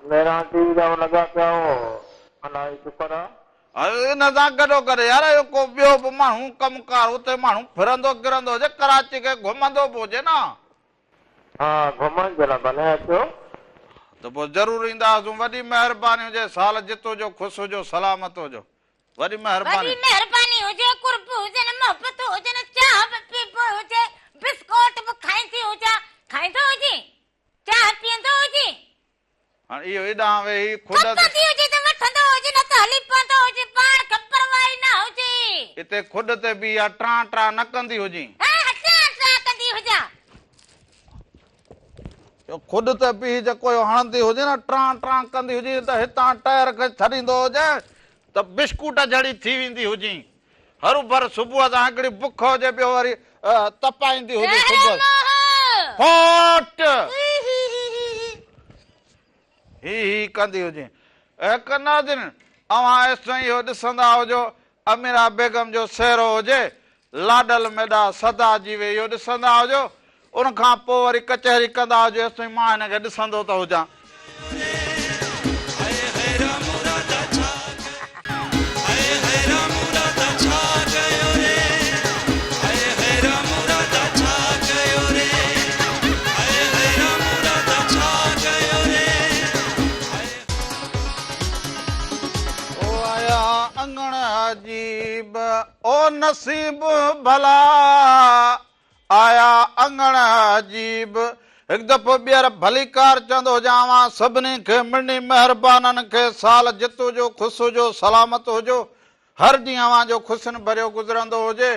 مهراڻ ٽي وي جا لڳا پيا آهو الله جو شڪر آ. ان سان گڏو گڏ يار اهو ڪو ٻيو به ماڻهو ڪم ڪار اتي ماڻهو ڦرندو گرندو هجي ڪراچي کي گهمندو به هجي نه. ها گهمڻ جي لاء ڀلي اچو. ته پوء ضرور اينداسون وڏي مهرباني هجي سال جت هجو خوش هجو سلامت هجو وڏي مهرباني. وڏي مهرباني هجي قرب هجن محبت هجن چانهه به پيبو هجي بسڪوٽ به کائيندي هجان کائيندو هجين چانهه پيئندو هجين. هاڻ اهو هيڏانهن ويهي کڏ تي. کپندي هجي ته وٺندو هجي نه ته هلي پوندو هجي پاڻ کي پرواهه ئي نه هجي. اتي کڏ تي بيهي ها ٽان ٽان نه ڪندي هجين. ها ها ٽان ٽان ڪندي هجان. اهو کڏ تي بيهي جيڪو اهو هڻندي هجي نه ٽان ٽان ڪندي هجين ته هتان ٽائر کي ڇڏيندو هجين ته بسڪوٽ جهڙي ٿي ويندي هجين. هروڀر صبح سان هڪڙي بک هجي ٻيو وري تپائيندي هجي صبح ڦوٽ هي هي ڪندي هجي. هڪ ناظرين اوهان ايستائين اهو ڏسندا هجو اميرا بيگم جو سهرو هجي لاڏل ميڏا سدا جيوي اهو ڏسندا هجو ان کان پوء وري ڪچهري ڪندا هجو ايستائين مان هن کي ڏسندو ته هجان. او آيا اڱڻ عجيب او نصيب ڀلا. آيا اڱڻ عجيب. هڪ دفعو ٻيهر ڀليڪار چوندو هجان اوهان سڀني کي مڙني مهربانن کي سال جت هجو خوش هجو سلامت هجو هر ڏينهن اوهان جو خوشين ڀريو گذرندو هجي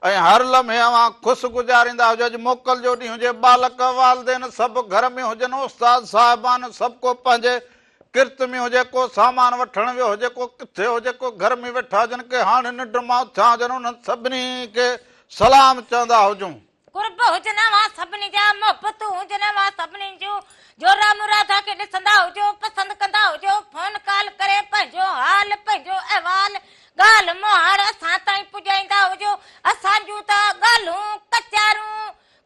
۽ هر لمحي اوهان خوش گذاريندا هجو اڄ موڪل جو ڏينهن هجي ٻالڪ والدين سڀ گهر ۾ هجن استاد صاحبان سڀ ڪو پنهنجي ڪرت ۾ هجي، ڪو سامان وٺڻ ويو هجي، ڪو ڪٿي هجي، ڪو گهر ۾ ويٺا هجن، ڪي هاڻي ننڊ مان اٿيا هجن، انهن سڀني کي سلام چوندا هجون. قرب هجن اوهان سڀني جا، محبتون هجن اوهان سڀني جون، جو رام راڌا کي ڏسندا هجو، پسند ڪندا هجو، فون ڪال ڪري پنهنجو حال، پنهنجو احوال، ڳالهه مهاڙ اسان تائين پڄائيندا هجو، اسان جون ته ڳالهون، ڪچهرون،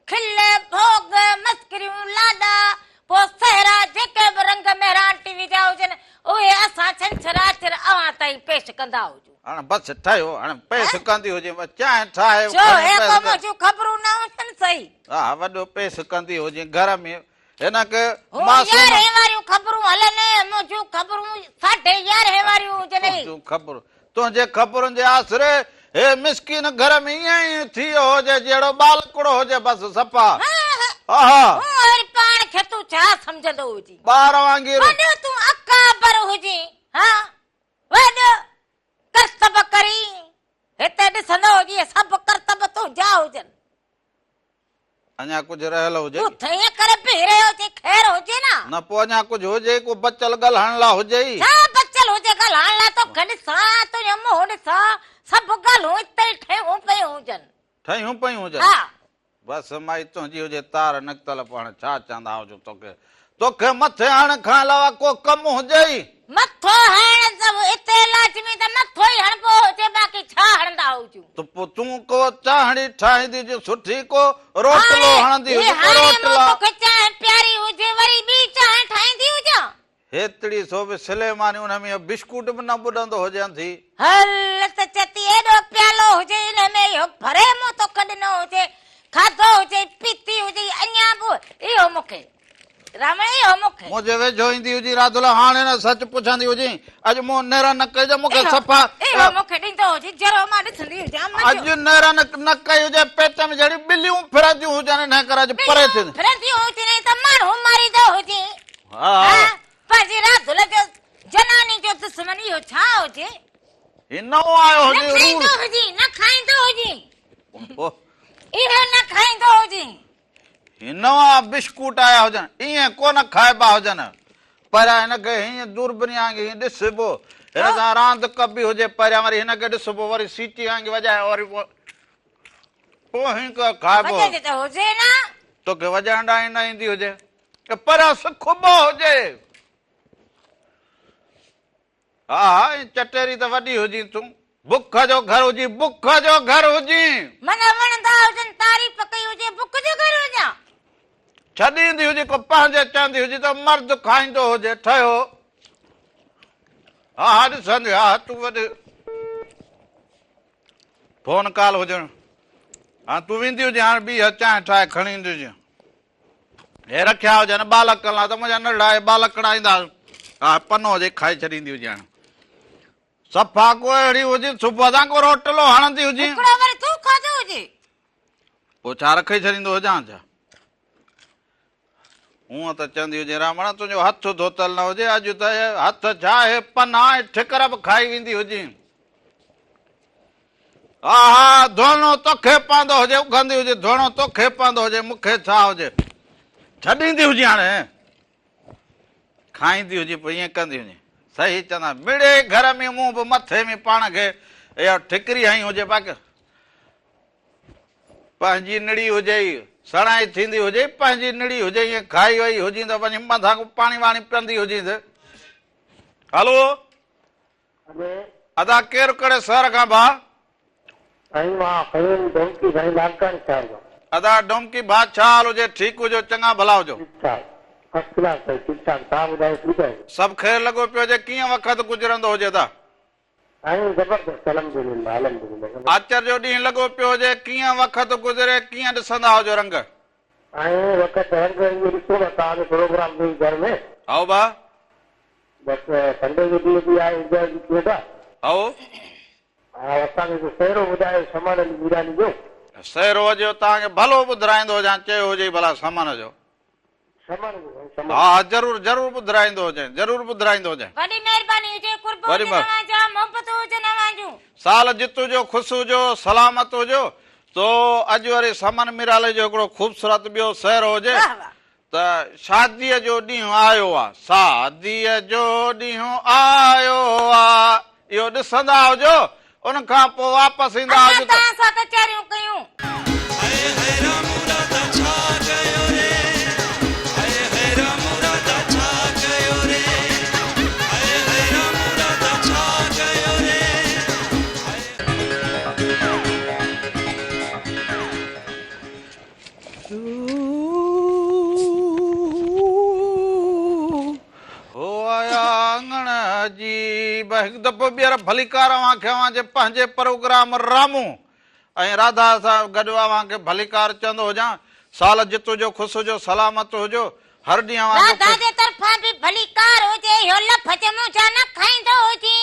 کل، ڀوڳ، مسخريون، لاڏا، پوء سهرا جيڪي به رنگ مهراڻ ٽي وي جا هجن، اهي اسان ڇنڇر آچر اوهان تائين پيش ڪندا هجون. هاڻ بس ٺهيو، هاڻ پيش ڪندي هجين، چانهه ٺاهي ڇو کڻي هي پيش ڪو ڪر. منهنجون خبرون نه هجن سهي. ها وڏو پيش ڪندي هجين گهر ۾ هن کي هو معصوم. يارهين واريون خبرون هلن، منهنجون خبرون ساڍي يارهين واريون هجن. تنهنجون خبرون، تنهنجي خبرن جي آسري هي مسڪين گهر ۾ ائين ئي ٿي ويو هجي جهڙو ٻالڪڙو هجي بس صفا. ها. هونئر پاڻ کي تون ڇا سمجهندو هجين. ٻار وانگير. وڏو تون اڪابر هجين. ها وڏو ڪرتب ڪرين. هتي ڏسندو هجين سڀ ڪرتب تنهنجا هجن. اڃا ڪجهه رهيل هجي. تون ائين ڪري بيهي رهيو هجين خير هجي نه. نه پوء اڃا ڪجهه هجي ئي ڪو بچل ڳالهائڻ لاء هجي ئي. ڇا بچل هجي ڳالهائڻ لاء توکي ڏسان تنهنجو منهن ڏسان سڀ ڳالهيون اتي ئي ٺهيون پيون هجن. ٺهيون پيون هجن. ها. بس مائي تنهنجي هجي تار نڪتل پوء هاڻي ڇا چوندا هجون توکي. توکي مٿي هڻڻ کان علاوه ڪو ڪم هجي ئي. مٿو هڻڻ ته اتي لازمي ته مٿو ئي هڻبو هجي باقي ڇا هڻندا هجون. ته پوء تون ڪو چانهڙي ٺاهيندي هجين سٺي ڪو روٽلو هڻندي هاڻي هجين ڪو هاڻي مون روٽلا. توکي چانهه پياري هجي وري ٻي چانهه ٺاهيندي هجان. هيتڙي سو به سليماني ان ۾ اهو بسڪوٽ به نه ٻڏندو هجين ٿي. هل ته چتي ايڏو پيالو هجي ان ۾ اهو ڀري مون توکي ڏنو هجي کاڌو هجي پيتي هجي اڃا به اهو مون کي راوڻ اهو مون کي. منهنجي ويجهو ايندي هجي راڌل هاڻي نه سچ پڇندي هجين اڄ مون نيرن نه ڪئي ته مون کي صفا. اهو مون کي ڏيندو هجي جرو مان ڏسندي هجان مزو. اڄ نيرن نه ڪئي هجي پيٽ ۾ جهڙيون ٻليون ڦرنديون هجن انهي ڪري اڄ پري ٿي. ٻليون ڦرنديون هجن ته ماڻهو ماريندو هجين. ها. پنهنجي راڌل جو جناني جو دشمن اهو ڇا هجي. هي نئون آيو هجي نه کائيندو هجي نه کائيندو هجي. اهو نه کائيندو هجي. هي نوان بشڪوٽ آيا هجن، ائين ڪونه کائبا هجن. پهريان هن کي هيئن دوربيني آنگي هيئن ڏسبو، هن سان راند ڪبي هجي، پهريان وري هن کي ڏسبو، وري سيٽي آنگي وڄائي وري پوء هن کي کائبو. وڄندي ته هجي نه. توکي وڄائڻ ڏانهن نه ايندي هجي. پر سکبو هجي. ها ها ۽ چٽيري ته وڏي هجين تون. بک جو گهر هجين، بک جو گهر هجين. معنيٰ وڻندا هجن، تعريف ڪئي هجي، بک جو گهر هجان. ڇڏيندي هجي ڪو پنهنجي چوندي هجي ته مرد کائيندو هجي، ٺهيو. ها ها ڏسندي ها ها تون وڏي فون ڪال هجڻ. ها تون ويندي هجين هاڻ ٻيهر چانهه ٺاهي کڻي ايندي هجين. هي رکيا هجن ٻالڪن لاء ته منهنجا ننڍڙا هي ٻالڪڙا ايندا ها پنو هجي کائي ڇڏيندي هجي هاڻ صفا ڪو اهڙي هجي صبح سان ڪو روٽلو هڻندي هجي. هڪڙو وري تون کاڌو هجي. پوء ڇا رکي ڇڏيندو هجان ڇا؟ هونء ته چوندي هجي رامڻ تنهنجو هٿ ڌوتل نه هجي اڄ ته هٿ ڇا هي پنا ۽ ٺڪر به کائي ويندي هجين. آها ڌوئڻو توکي پوندو هجي اگهندي هجي ڌوئڻو توکي پوندو هجي مون کي ڇا هجي ڇڏيندي هجي هاڻي کائيندي هجي پوء ائين ڪندي هجي صحيح چوندا مڙئي گهر ۾ مون به مٿي ۾ پاڻ کي اها ٺڪري هنئي هجي باقي پنهنجي نڙي هجي سڻائي ٿيندي هجي پنهنجي نڙي هجي ائين کائي وئي هجين ته وڃي مٿان پاڻي واڻي پيئندي هجين ته هلو ادا ڪير ڪهڙي شهر کان ڀاء؟ سائين مان فهيم ڊومڪي سائين لاڙڪاڻي شهر کان. ادا ڊومڪي ڀاء ڇا حال هجي ٺيڪ هجو چڱا ڀلا هجو. ٺيڪ ٺاڪ فرسٽ ڪلاس سائين ٺيڪ ٺاڪ توهان ٻڌايو ٺيڪ آهيو. سڀ خير لڳو پيو هجي ڪيئن وقت گذرندو هجي ادا. سائين زبردست الحمدلله الحمدلله زبردست. آچر جو ڏينهن لڳو پيو هجي ڪيئن وقت گذري ڪيئن ڏسندا هجو رنگ. سائين وقت رنگ اهو ڏسو نه توهان جو پروگرام ڏئي گهر ۾. هائو ڀاء. بس سنڊي جو ڏينهن به آهي انجواء به ٿئي ٿا. هائو. ها اسان کي ڪو سهرو ٻڌايو سمن علي ميراني جو. سهرو اڄ توهان کي ڀلو ٻڌرائيندو هجان چيو هجئي ڀلا سمن جو. سمن جو سائين سمن. ها ها ضرور ضرور ٻڌرائيندو هجين ضرور ٻڌرائيندو هجين. وڏي مهرباني هجي قرب هجن اوهان جا محبتون هجن اوهان جون. سال جت هجو خوش هجو سلامت هجو تو اڄ وري سمن ميرالي جو هڪڙو خوبصورت ٻيو سهرو هجي. واه واه. ته شاديء جو ڏينهن آيو آ، شاديء جو ڏينهن آيو آ، اهو ڏسندا هجو، ان کان پوء واپس ايندا اڃا هجو ته. توهان سان ڪچهريون ڪيون. هاء هاء رامو راڌا ڇا ڪيو ري هاء هاء رامو راڌا ڇا ڪيو ري هاء هاء رامو راڌا ڇا ڪيو ري هاء. هو آيا اڱڻ عجيب. هڪ دفعو ٻيهر ڀليڪار اوهان کي اوهان جي پنهنجي پروگرام رامو ۽ راڌا سان گڏ اوهان کي ڀليڪار چوندو هجان. سال جت هجو خوش هجو سلامت هجو هر ڏينهن اوهان جو راڌا خوش. جي طرفان به ڀليڪار هجي اهو لفظ منهنجا نه کائيندو هجي.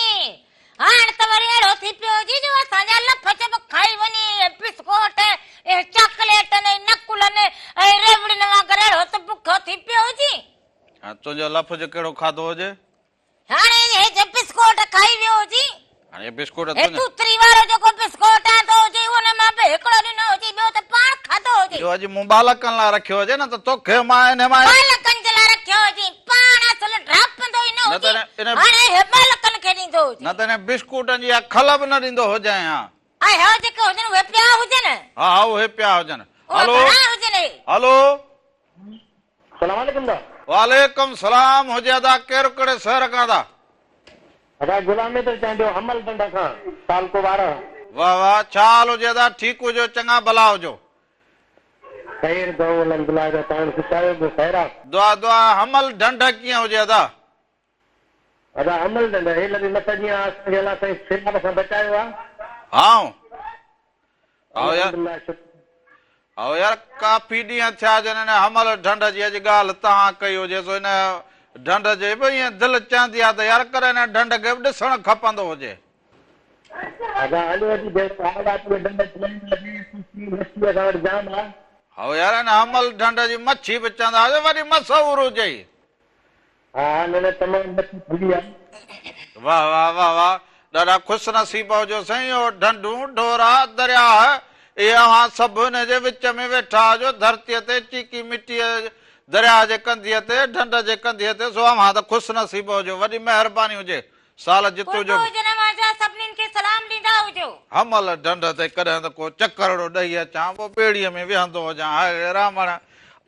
هاڻ ته وري اهڙو ٿي پيو هجي جو اسان جا لفظ به کائي وڃي اهي بسڪوٽ، اهي چاڪليٽن ۽ نقلن ۽ ريوڙين وانگر اهڙو ته بکيو ٿي پيو هجي. ۽ تنهنجو لفظ ڪهڙو کاڌو هجي؟ هاڻي اهي جي بسڪوٽ کائي ويو هجي. هاڻي اهي بسڪوٽ هي تنهنجا. توتري وارو جيڪو بسڪوٽ آندو هجي ان مان به هڪڙو ڏنو هجي ٻيو ته پاڻ کاڌو هجي. اهو اڄ مون ٻالڪن لاء رکيو هجي نه ته توکي مان انهي مان. ٻالڪن جي لاء رکيو هجي پاڻ اصل ڊاپندو ئي نه هجي هاڻي هي ٻالڪن کي ڏيندو هجي. نه ته انهن بسڪوٽن جي اها کل به نه ڏيندو هجانء ها. ۽ هي جيڪي هجن اهي پيا هجن. ها ها اهي پيا هجن. اهي هلو گهڻا هجن هي. هلو. سلام عليڪم دا. وعليڪم سلام هجي ادا ڪير ڪهڙي شهر کان ادا. ادا غلام حيدر چانڊيو حمل ڍنڍ کان تعلقو وارهه. واه واه ڇا حال هجي ادا ٺيڪ هجو چڱا ڀلا هجو. خير دعا الحمدلله ادا توهان خوش آهيو ٻيو خير آ. دعا دعا حمل ڍنڍ ڪيئن هجي ادا. ادا حمل ڍنڍ هيل به مت جيئن آ اسان کي الله سائين سيلاب کان بچايو آ. هائو هائو يار الحمدلله شڪر. هائو يار ڪافي ڏينهن ٿيا جن ان حمل ڍنڍ جي اڄ ڳالهه توهان ڪئي هجي سو ان ڍنڍ جي به ائين دل چوندي آ ته يار ڪڏهن ان ڍنڍ کي به ڏسڻ کپندو هجي. ادا هلو اڄ جهڙو حال آ ته ڍنڍ ڇلائڻ لڳي سستي مڇي اسان وٽ جام آ. هائو يار ان حمل ڍنڍ جي مڇي به چوندا هجي وڏي مشهور هجي. ها نه نه تمام مڇي ٿلهي آ. واه واه واه واه ڏاڍا خوش نصيب هجو سائين اهو ڍنڍون ڍورا درياهه اهي اوهان سڀ ان جي وچ ۾ ويٺا هجو ڌرتيء تي چيڪي مٽيء درياهه جي ڪنڌيء تي ڍنڍ جي ڪنڌيء تي سو اوهان ته خوش نصيب هجو وڏي مهرباني هجي سال جت قرب هجو. هجن اوهان جا سڀنين کي سلام ڏيندا هجو. حمل ڍنڍ تي ڪڏهن ته ڪو چڪرڙو ڏئي اچان پوء ٻيڙيء ۾ ويهندو هجان هاء رامڻ!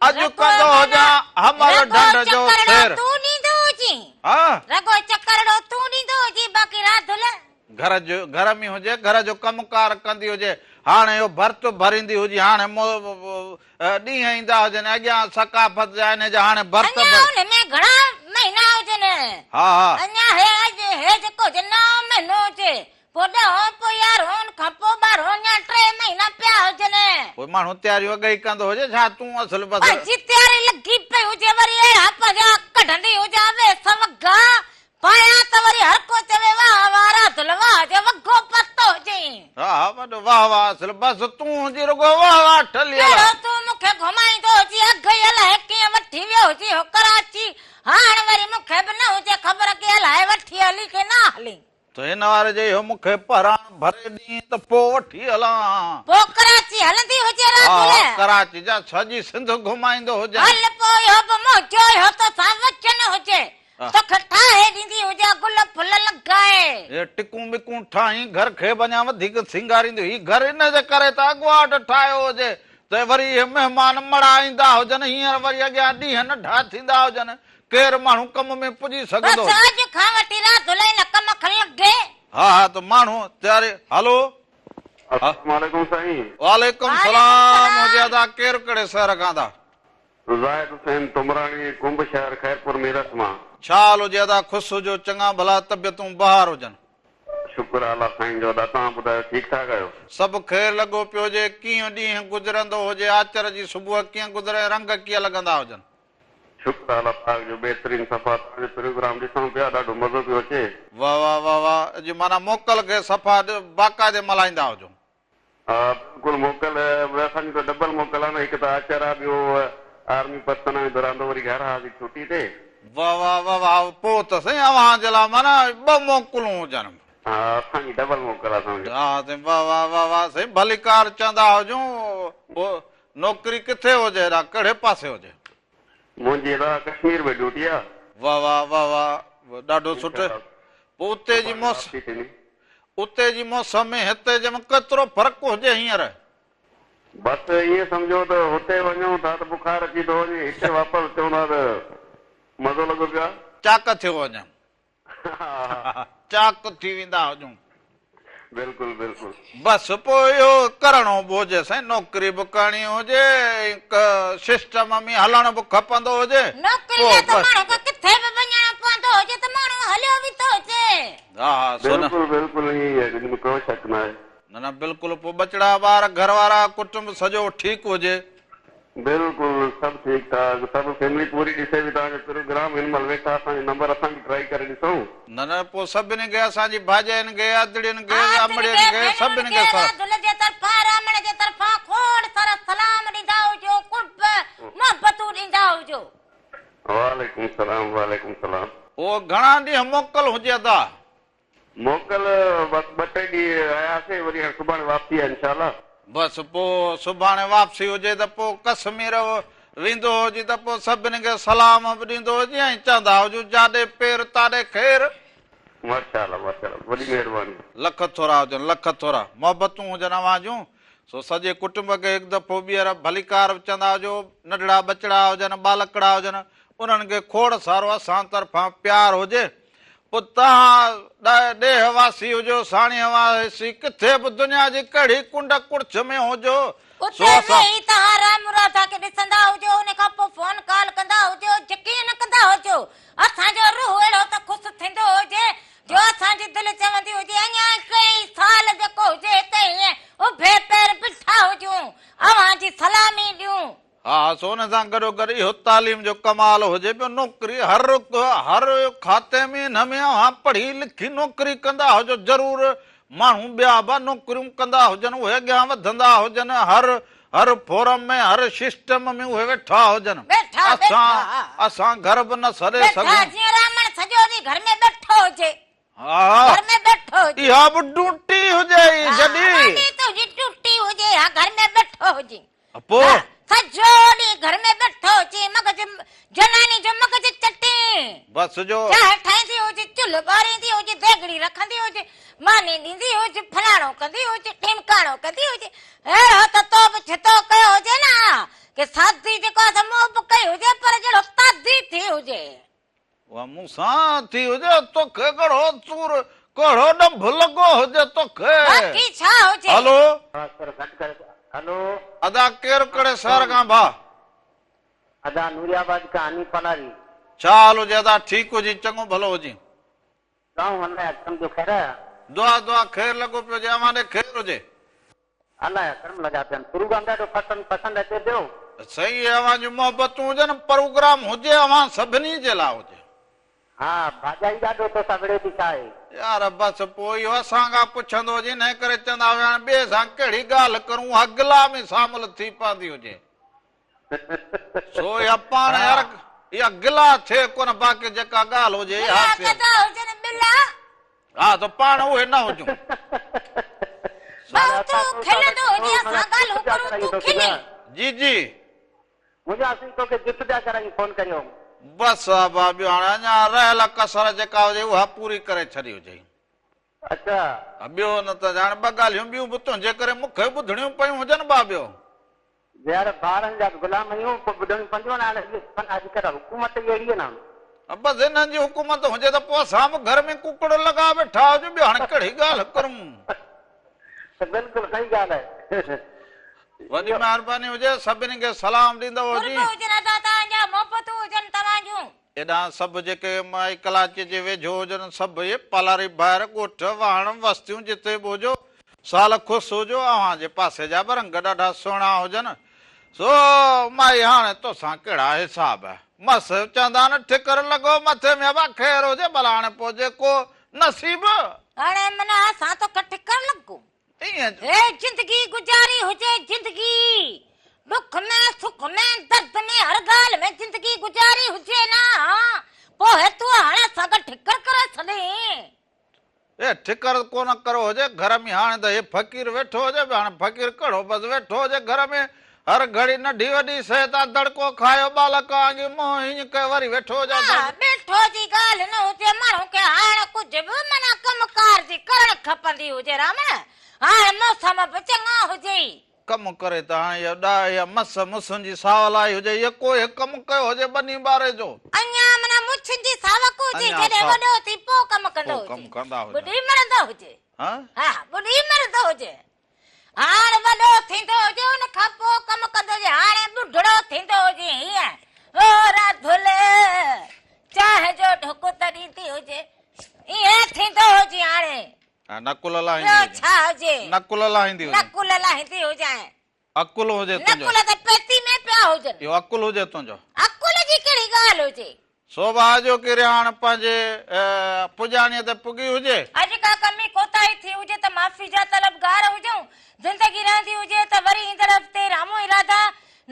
اڄ ڪندو هجان حمل ڍنڍ جو سير. تون ڏيندو هجين. ها. رڳو چڪرڙو تون ڏيندو هجين باقي راڌل. گهر جو گهر ۾ هجي گهر جو ڪم ڪار ڪندي هجي هاڻي اهو ڀرت ڀريندي هجي هاڻي ڏينهن ايندا هجن اڳيان ثقافت جا انهي جا هاڻي ڀرت اڃا ان ۾ گهڻا مهينا هجن. ها ها. اڃا هي اڄ هي جيڪو هجي نائون مهينو هجي پوء ڏهون پوء يارهون ان کان پوء ٻارهون اڃا ٽي مهينا پيا هجن. پوء ماڻهو تياريون اڳ ئي ڪندو هجي ڇا تون اصل بس. پنهنجي تياري لڳي پئي هجي وري اهڙا پنهنجا ڪڍندي هجان ويس وڳا پايان ته وري هر ڪو چوي واهه واهه راڌل واهه جو وڳو پاتو هجئي. ها ها وڏو واهه واهه اصل بس تون هجين رڳو واهه واهه ٺلهي هلا. ڪهڙو تون مون کي گهمائيندو هجين اڳ ئي الائي ڪيئن وٺي ويو هجين هو ڪراچي هاڻ وري مون کي به نه هجي خبر ڪي الائي وٺي هلي ڪي نه هلي. ته هن واري جي اهو مون کي پهراڻ ڀري ڏين ته پوء وٺي هلان. پوء ڪراچي هلندي هجي راڌل. ها ڪراچي جا سڄي سنڌ گهمائيندو هجين. هل پوء اهو به منهنجو اهو توسان وچن هجي. توکي ٺاهي ڏيندي هجان گل ڦل لڳائي. هي ٽڪون ٻڪون ٺاهين گهر کي به اڃا وڌيڪ سينگاريندي هي گهر ان جي ڪري ته اڳواٽ ٺاهيو هجي ته وري اهي مهمان مڙا ايندا هجن هينئر وري اڳيان ڏينهن ننڍا ٿيندا هجن ڪير ماڻهو ڪم ۾ پڄي سگهندو بس اڄ کان وٺي راڌل ان ڪم کي لڳي. ها ها ته ماڻهو تياري هلو. السلام عليڪم سائين. وعليڪم سلام هجي ادا ڪير ڪهڙي شهر کان ادا. زاهد حسين تمراڻي ڪنب شهر خيرپور ميرس مان. ڇا حال هجي ادا خوش هجو چڱا ڀلا طبيعتون بهار هجن. شڪر آ الله سائين جو ادا توهان ٻڌايو ٺيڪ ٺاڪ آهيو. سڀ خير لڳو پيو هجي ڪيئن ڏينهن گذرندو هجي آچر جي صبح ڪيئن گذري رنگ ڪيئن لڳندا هجن. شڪر آ الله پاڪ جو بهترين صفا توهان جو پروگرام ڏسون پيا ڏاڍو مزو پيو اچي. واه واه واه واه اڄ معنيٰ موڪل کي صفا باقاعدي ملهائيندا هجو. ها بلڪل موڪل اسان جي ته ڊبل موڪل آ نه هڪ ته آچر آ ٻيو آرمي پرسن آهيون ته رهندو وري گهر هئاسين ڇٽي تي. واه واه واه واه پوء ته سائين اوهان جي لاء معنيٰ ٻه موڪلون هجن. ها اسان جي ڊبل موڪل آ سمجهو. ها سائين واه واه واه واه سائين ڀليڪار چوندا هجون پوء نوڪري ڪٿي هجي هيڏانهن ڪهڙي پاسي هجي. منهنجي ادا ڪشمير ۾ ڊيوٽي آ. واه واه واه واه ڏاڍو سٺو پوء اتي جي موسم اتي جي موسم ۾ هتي جي ۾ ڪيترو فرق هجي هينئر. بس ائين سمجهو ته هتي وڃون ٿا ته بخار اچي ٿو وڃي هتي واپس اچون ٿا ته مزو لڳو پيو آ. چاڪ ٿيو وڃن. چاڪ ٿي ويندا هجون. بلڪل بلڪل. بس پوء اهو ڪرڻو به هجي سائين نوڪري به ڪرڻي هجي ۽ سسٽم ۾ هلڻ به کپندو هجي. نوڪري لاء ته ماڻهو کي ڪٿي به وڃڻو پوندو هجي ته ماڻهو هليو ويندو هجي. ها ها سو نه. بلڪل بلڪل ائين ئي آهي ان ۾ ڪو شڪ ناهي. نه نه بلڪل پوء ٻچڙا ٻار گهر وارا ڪٽنب سڄو ٺيڪ هجي. بلڪل سڀ ٺيڪ ٺاڪ سڀ فيملي پوري ڏسي به توهان جو پروگرام هن مهل ويٺا اسان جو نمبر اسان به ٽرائي ڪري ڏسون. نه نه پوء سڀني کي اسان جي ڀاڄاين کي ادڙين کي ادڙين امڙين کي کي ڀينرن سڀني کي کي سر. راڌل جي طرفان رامڻ جي طرفان کوڙ سارا سلام ڏيندا هجو قرب محبتون ڏيندا هجو. وعليڪم سلام وعليڪم سلام. پوء گهڻا ڏينهن موڪل هجي ادا. موڪل بس ٻه ٽي ڏينهن آياسين وري هاڻي سڀاڻي واپسي آهي انشاء الله. بس پوء سڀاڻي واپسي هجي ته پوء ڪشمير ويندو هجي ته پوء سڀني کي سلام به ڏيندو هجي ۽ چوندا هجون جاڏي پير تاڏي خير. ماشاء الله ماشاء الله وڏي مهرباني. لک ٿورا هجن لک ٿورا محبتون هجن اوهان جون سو سڄي ڪٽنب کي هڪ دفعو ٻيهر ڀليڪار به چوندا هجو ننڍڙا ٻچڙا هجن ٻالڪڙا هجن انهن کي کوڙ سارو اسان طرفان پيار هجي پوء توهان ڏيهه واسي هجو، ساڻيهه واسي، ڪٿي به دنيا جي ڪهڙي ڪنڊ ڪڙڇ ۾ هجو، سو اتي اسان. ويهي توهان رام راڌا کي ڏسندا هجو، ان کان پوء فون ڪال ڪندا هجو، يقين ڪندا هجو، اسان جو روح اهڙو ته خوش ٿيندو هجي، جو اسان جي دل چوندي هجي، اڃا ڪئين سال جيڪو هجي هتي هيئن اڀي پير بيٺا هجون، اوهان جي سلامي ڏيون. ها سو ان سان گڏوگڏ اهو تعليم جو ڪمال هجي پيو نوڪري هر هر کاتي ۾ ان ۾ اوهان پڙهي لکي نوڪري ڪندا هجو ضرور ماڻهو ٻيا به نوڪريون ڪندا هجن اهي اڳيان وڌندا هجن هر هر فورم ۾ هر سسٽم ۾ اهي ويٺا هجن ويٺا ويٺا اسان اسان گهر به نه ڇڏي ويٺا سگهون. جيئن رامڻ سڄو ڏينهن گهر ۾ ويٺو هجي. ها گهر ۾ ويٺو هجي. اها به ڊيوٽي هجي جڏي. وڏي تنهنجي ڊيوٽي هجي ها گهر ۾ ويٺو هجي. پوء. سڄو ڏينهن گهر ۾ ويٺو هجي مغز جناني جو مغز چٽي. بس جو. چانهه ٺاهيندي هجي چلهه ٻاريندي هجي ديڳڙي رکندي هجي ماني ڏيندي هجي فلاڻو ڪندي هجي ڍمڪاڻو ڪندي هجي اهڙو ته تو به ڇتو ڪيو هجي نه. ڪي سادي جيڪو آ سو مون به ڪئي هجي پر جهڙو تادي ٿي هجي. اها مون سان ٿي هجي توکي ڪهڙو سور ڪهڙو ڏنڀ لڳو هجي توکي. باقي ڇا هجي. هلو. آواز ٿورو گهٽ ڪري هلو. ادا ڪير ڪهڙي شهر کان ڀاء. ادا نوري آباد کان حنيف پالاري. ڇا حال هجي ادا ٺيڪ هجين چڱو ڀلو هجين. دعائون الله جا ڪرم جو خير. دعا دعا خير لڳو پيو هجي اوهان ڏي خير هجي. الله جا ڪرم لڳا پيا آهن پروگرام ڏاڍو پسند پسند اچي پيو. سائين اهي اوهان جون محبتون هجن پروگرام هجي اوهان سڀني جي لاء هجي. ها ڀاڄائي ڏاڍو توسان وڙهي ٿي ڇا آهي. يار بس پوء اهو اسان کان پڇندو هجي انهي ڪري چوندا هيا هاڻي ٻئي سان ڪهڙي ڳالهه ڪرون اها گلا ۾ شامل ٿي پوندي هجي سو اها پاڻ يار اها گلا ٿئي ڪونه باقي جيڪا ڳالهه هجي اها ٿئي. ٻلا ڪندا هجن ٻلا. ها ته پاڻ اهي نه هجون. ڀائو تون کلندو هجين اسان ڳالهون ڪرون تون کلين. جي جي. منهنجا سائين توکي جس پيا ڪرايون فون ڪريو. بس ابا ٻيو هاڻي اڃا رهيل ڪسر جيڪا هجي اها پوري ڪري ڇڏي هجئي. اڇا. ٻيو نه ته هاڻي ٻه ڳالهيون ٻيون به تنهنجي ڪري مون کي ٻڌڻيون پيون هجن با ٻيو. يار ٻارن جا به غلام آهيون پوء ٻڌڻيون پونديون نه هاڻي اڄڪلهه حڪومت ئي اهڙي آهي نه. بس انهن جي حڪومت هجي ته پوء اسان به گهر ۾ ڪڪڙ لڳا ويٺا هجون ٻيو هاڻي ڪهڙي ڳالهه ڪرون. بلڪل صحيح ڳالهه آهي. وڏي مهرباني هجي سڀني کي سلام ڏيندؤ قرب جي. هجن ادا توهان جا محبتون هجن توهان جون. هيڏانهن سڀ جيڪي مائي ڪلاچي جي ويجهو هجن سڀ اهي پالاري ڀائر ڳوٺ واهڻ وستيون جتي به هجو سال خوش هجو اوهان جي پاسي جا به رنگ ڏاڍا سهڻا هجن سو مائي هاڻي توسان ڪهڙا حساب مس چوندا آهن ٺڪر لڳو مٿي ۾ ابا خير هجي ڀلا هاڻي پوء جيڪو نصيب. هاڻي معنيٰ اسان توکي ٺڪر لڳو. ائين هي زندگي گذاري هجي زندگي ڏک ۾ سک ۾ درد ۾ هر ڳالهه ۾ زندگي گذاري هجي نه ها پوء هي تون هاڻي اسان کي ٺڪر ڪري ڇڏين. اي ٺڪر ڪونه ڪرو هجي گهر ۾ هاڻي ته هي فقير ويٺو هجي به هاڻي فقير ڪهڙو بس ويٺو هجي گهر ۾ هر گهڙي ننڍي وڏي شيء تان دڙڪو کايو ٻالڪ آڱي منهن هينئن ڪيو وري ويٺو هجي ها اسان کي. ويٺو جي ڳالهه نه هجي ماڻهو کي هاڻ ڪجهه به معنيٰ ڪم ڪار جي ڪرڻ کپندي هجي رامڻ هاڻ موسم به چڱا هجي. ڪم ڪري ته هاڻي اها ڏاهه يا مس مسن جي ساول آئي هجي يا ڪو هي ڪم ڪيو هجي ٻني ٻاري جو. اڃا معنيٰ مڇن جي ساوڪ هجي اڃا جڏهن سا وڏو ٿي پوء ڪم ڪندو پوء ڪم هجي ڪندا هجن. ٻڏي مرندو هجي ها. ها ٻڏي مرندو هجي. هاڻ وڏو ٿيندو هجي ان کان پوء ڪم ڪندو هجي هاڻي ٻڍڙو ٿيندو هجي هيئن او راڌل چانهه جو ڍڪ ته ڏيندي هجي ائين ٿيندو هجي هاڻي. ها نقل لاهيندي ٻيو هجي. ڇا هجي. نقل لاهيندي هجي. نقل لاهيندي هجانء. عقل هجي تنهنجو. نقل ته پيتي ۾ پيا هجن. اهو عقل هجي تنهنجو. عقل جي ڪهڙي ڳالهه هجي. سوڀا جو ڪي رهاڻ پنهنجي پڄاڻيء تي پڳي هجي. اڄ ڪا ڪمي ڪوتاهي ٿي هجي ته معافي جا طلبگار هجون. زندگي رهندي هجي ته وري ايندڙ هفتي رامو ۽ راڌا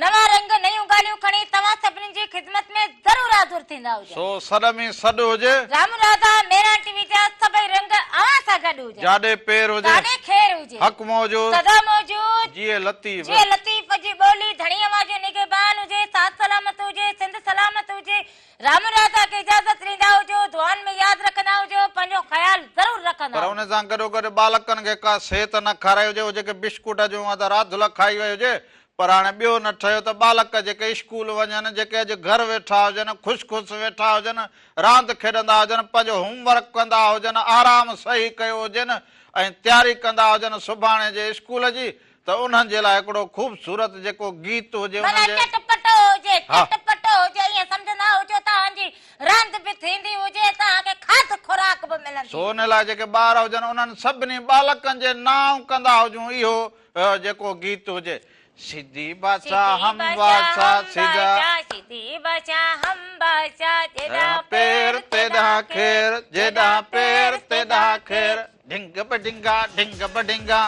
نوان رنگ نيون ڳالهيون کڻي توهان سڀني جي خدمت ۾ ضرور حاضر ٿيندا هجن. سو سڏ ۾ سڏ هجي. رامو راڌا مهراڻ ٽي وي جا سڀئي رنگ اوهان سان گڏ هجن. جاڏي پير هجي. تاڏي خير هجي. حق موجود. سدا موجود. جيئي لطيف. جيئي لطيف جي ٻولي ڌڻي اوهان جو نگهبان هجي ساٿ سلامت هجي سنڌ سلامت هجي رامو راڌا کي اجازت ڏيندا هجو دعائن ۾ ياد رکندا هجو پنهنجو خيال ضرور رکندا پر هجو. ان سان گڏوگڏ ٻالڪن کي ڪا شيء ته نه کارائي هجي، اهي جيڪي بسڪوٽ جون اها ته راڌل کائي وئي هجي، پر هاڻي ٻيو نه ٺهيو ته ٻالڪ جيڪي اسڪول وڃن، جيڪي اڄ گهر ويٺا هجن، خوش خوش ويٺا هجن، راند کيڏندا هجن، پنهنجو هوم ورڪ ڪندا هجن، آرام صحيح ڪيو هجين ۽ تياري ڪندا هجن سڀاڻي جي اسڪول جي ته انهن جي لاء هڪڙو خوبصورت جيڪو گيت هجي معنيٰ انهن جي چٽ پٽو هجي، ها. چٽ پٽو هجي ائين سمجهندا هجو توهان جي راند به ٿيندي هجي توهان کي کاڌ خوراڪ به ملندي سو ان هجي. لاء جيڪي ٻار هجن انهن سڀني ٻالڪن جي نانء ڪندا هجون اهو جيڪو گيت هجي سيدي بادشاهه سيدي هم بادشاهه بادشاهه هم سيدا. بادشاهه سيدي بادشاهه هم بادشاهه جيڏانهن پير پير تيڏانهن تيڏانهن خير خير جيڏانهن جيڏانهن پير پير تيڏانهن تيڏانهن خير خير. ڍنگ به ڍنگا ڍنگ به ڍنگا.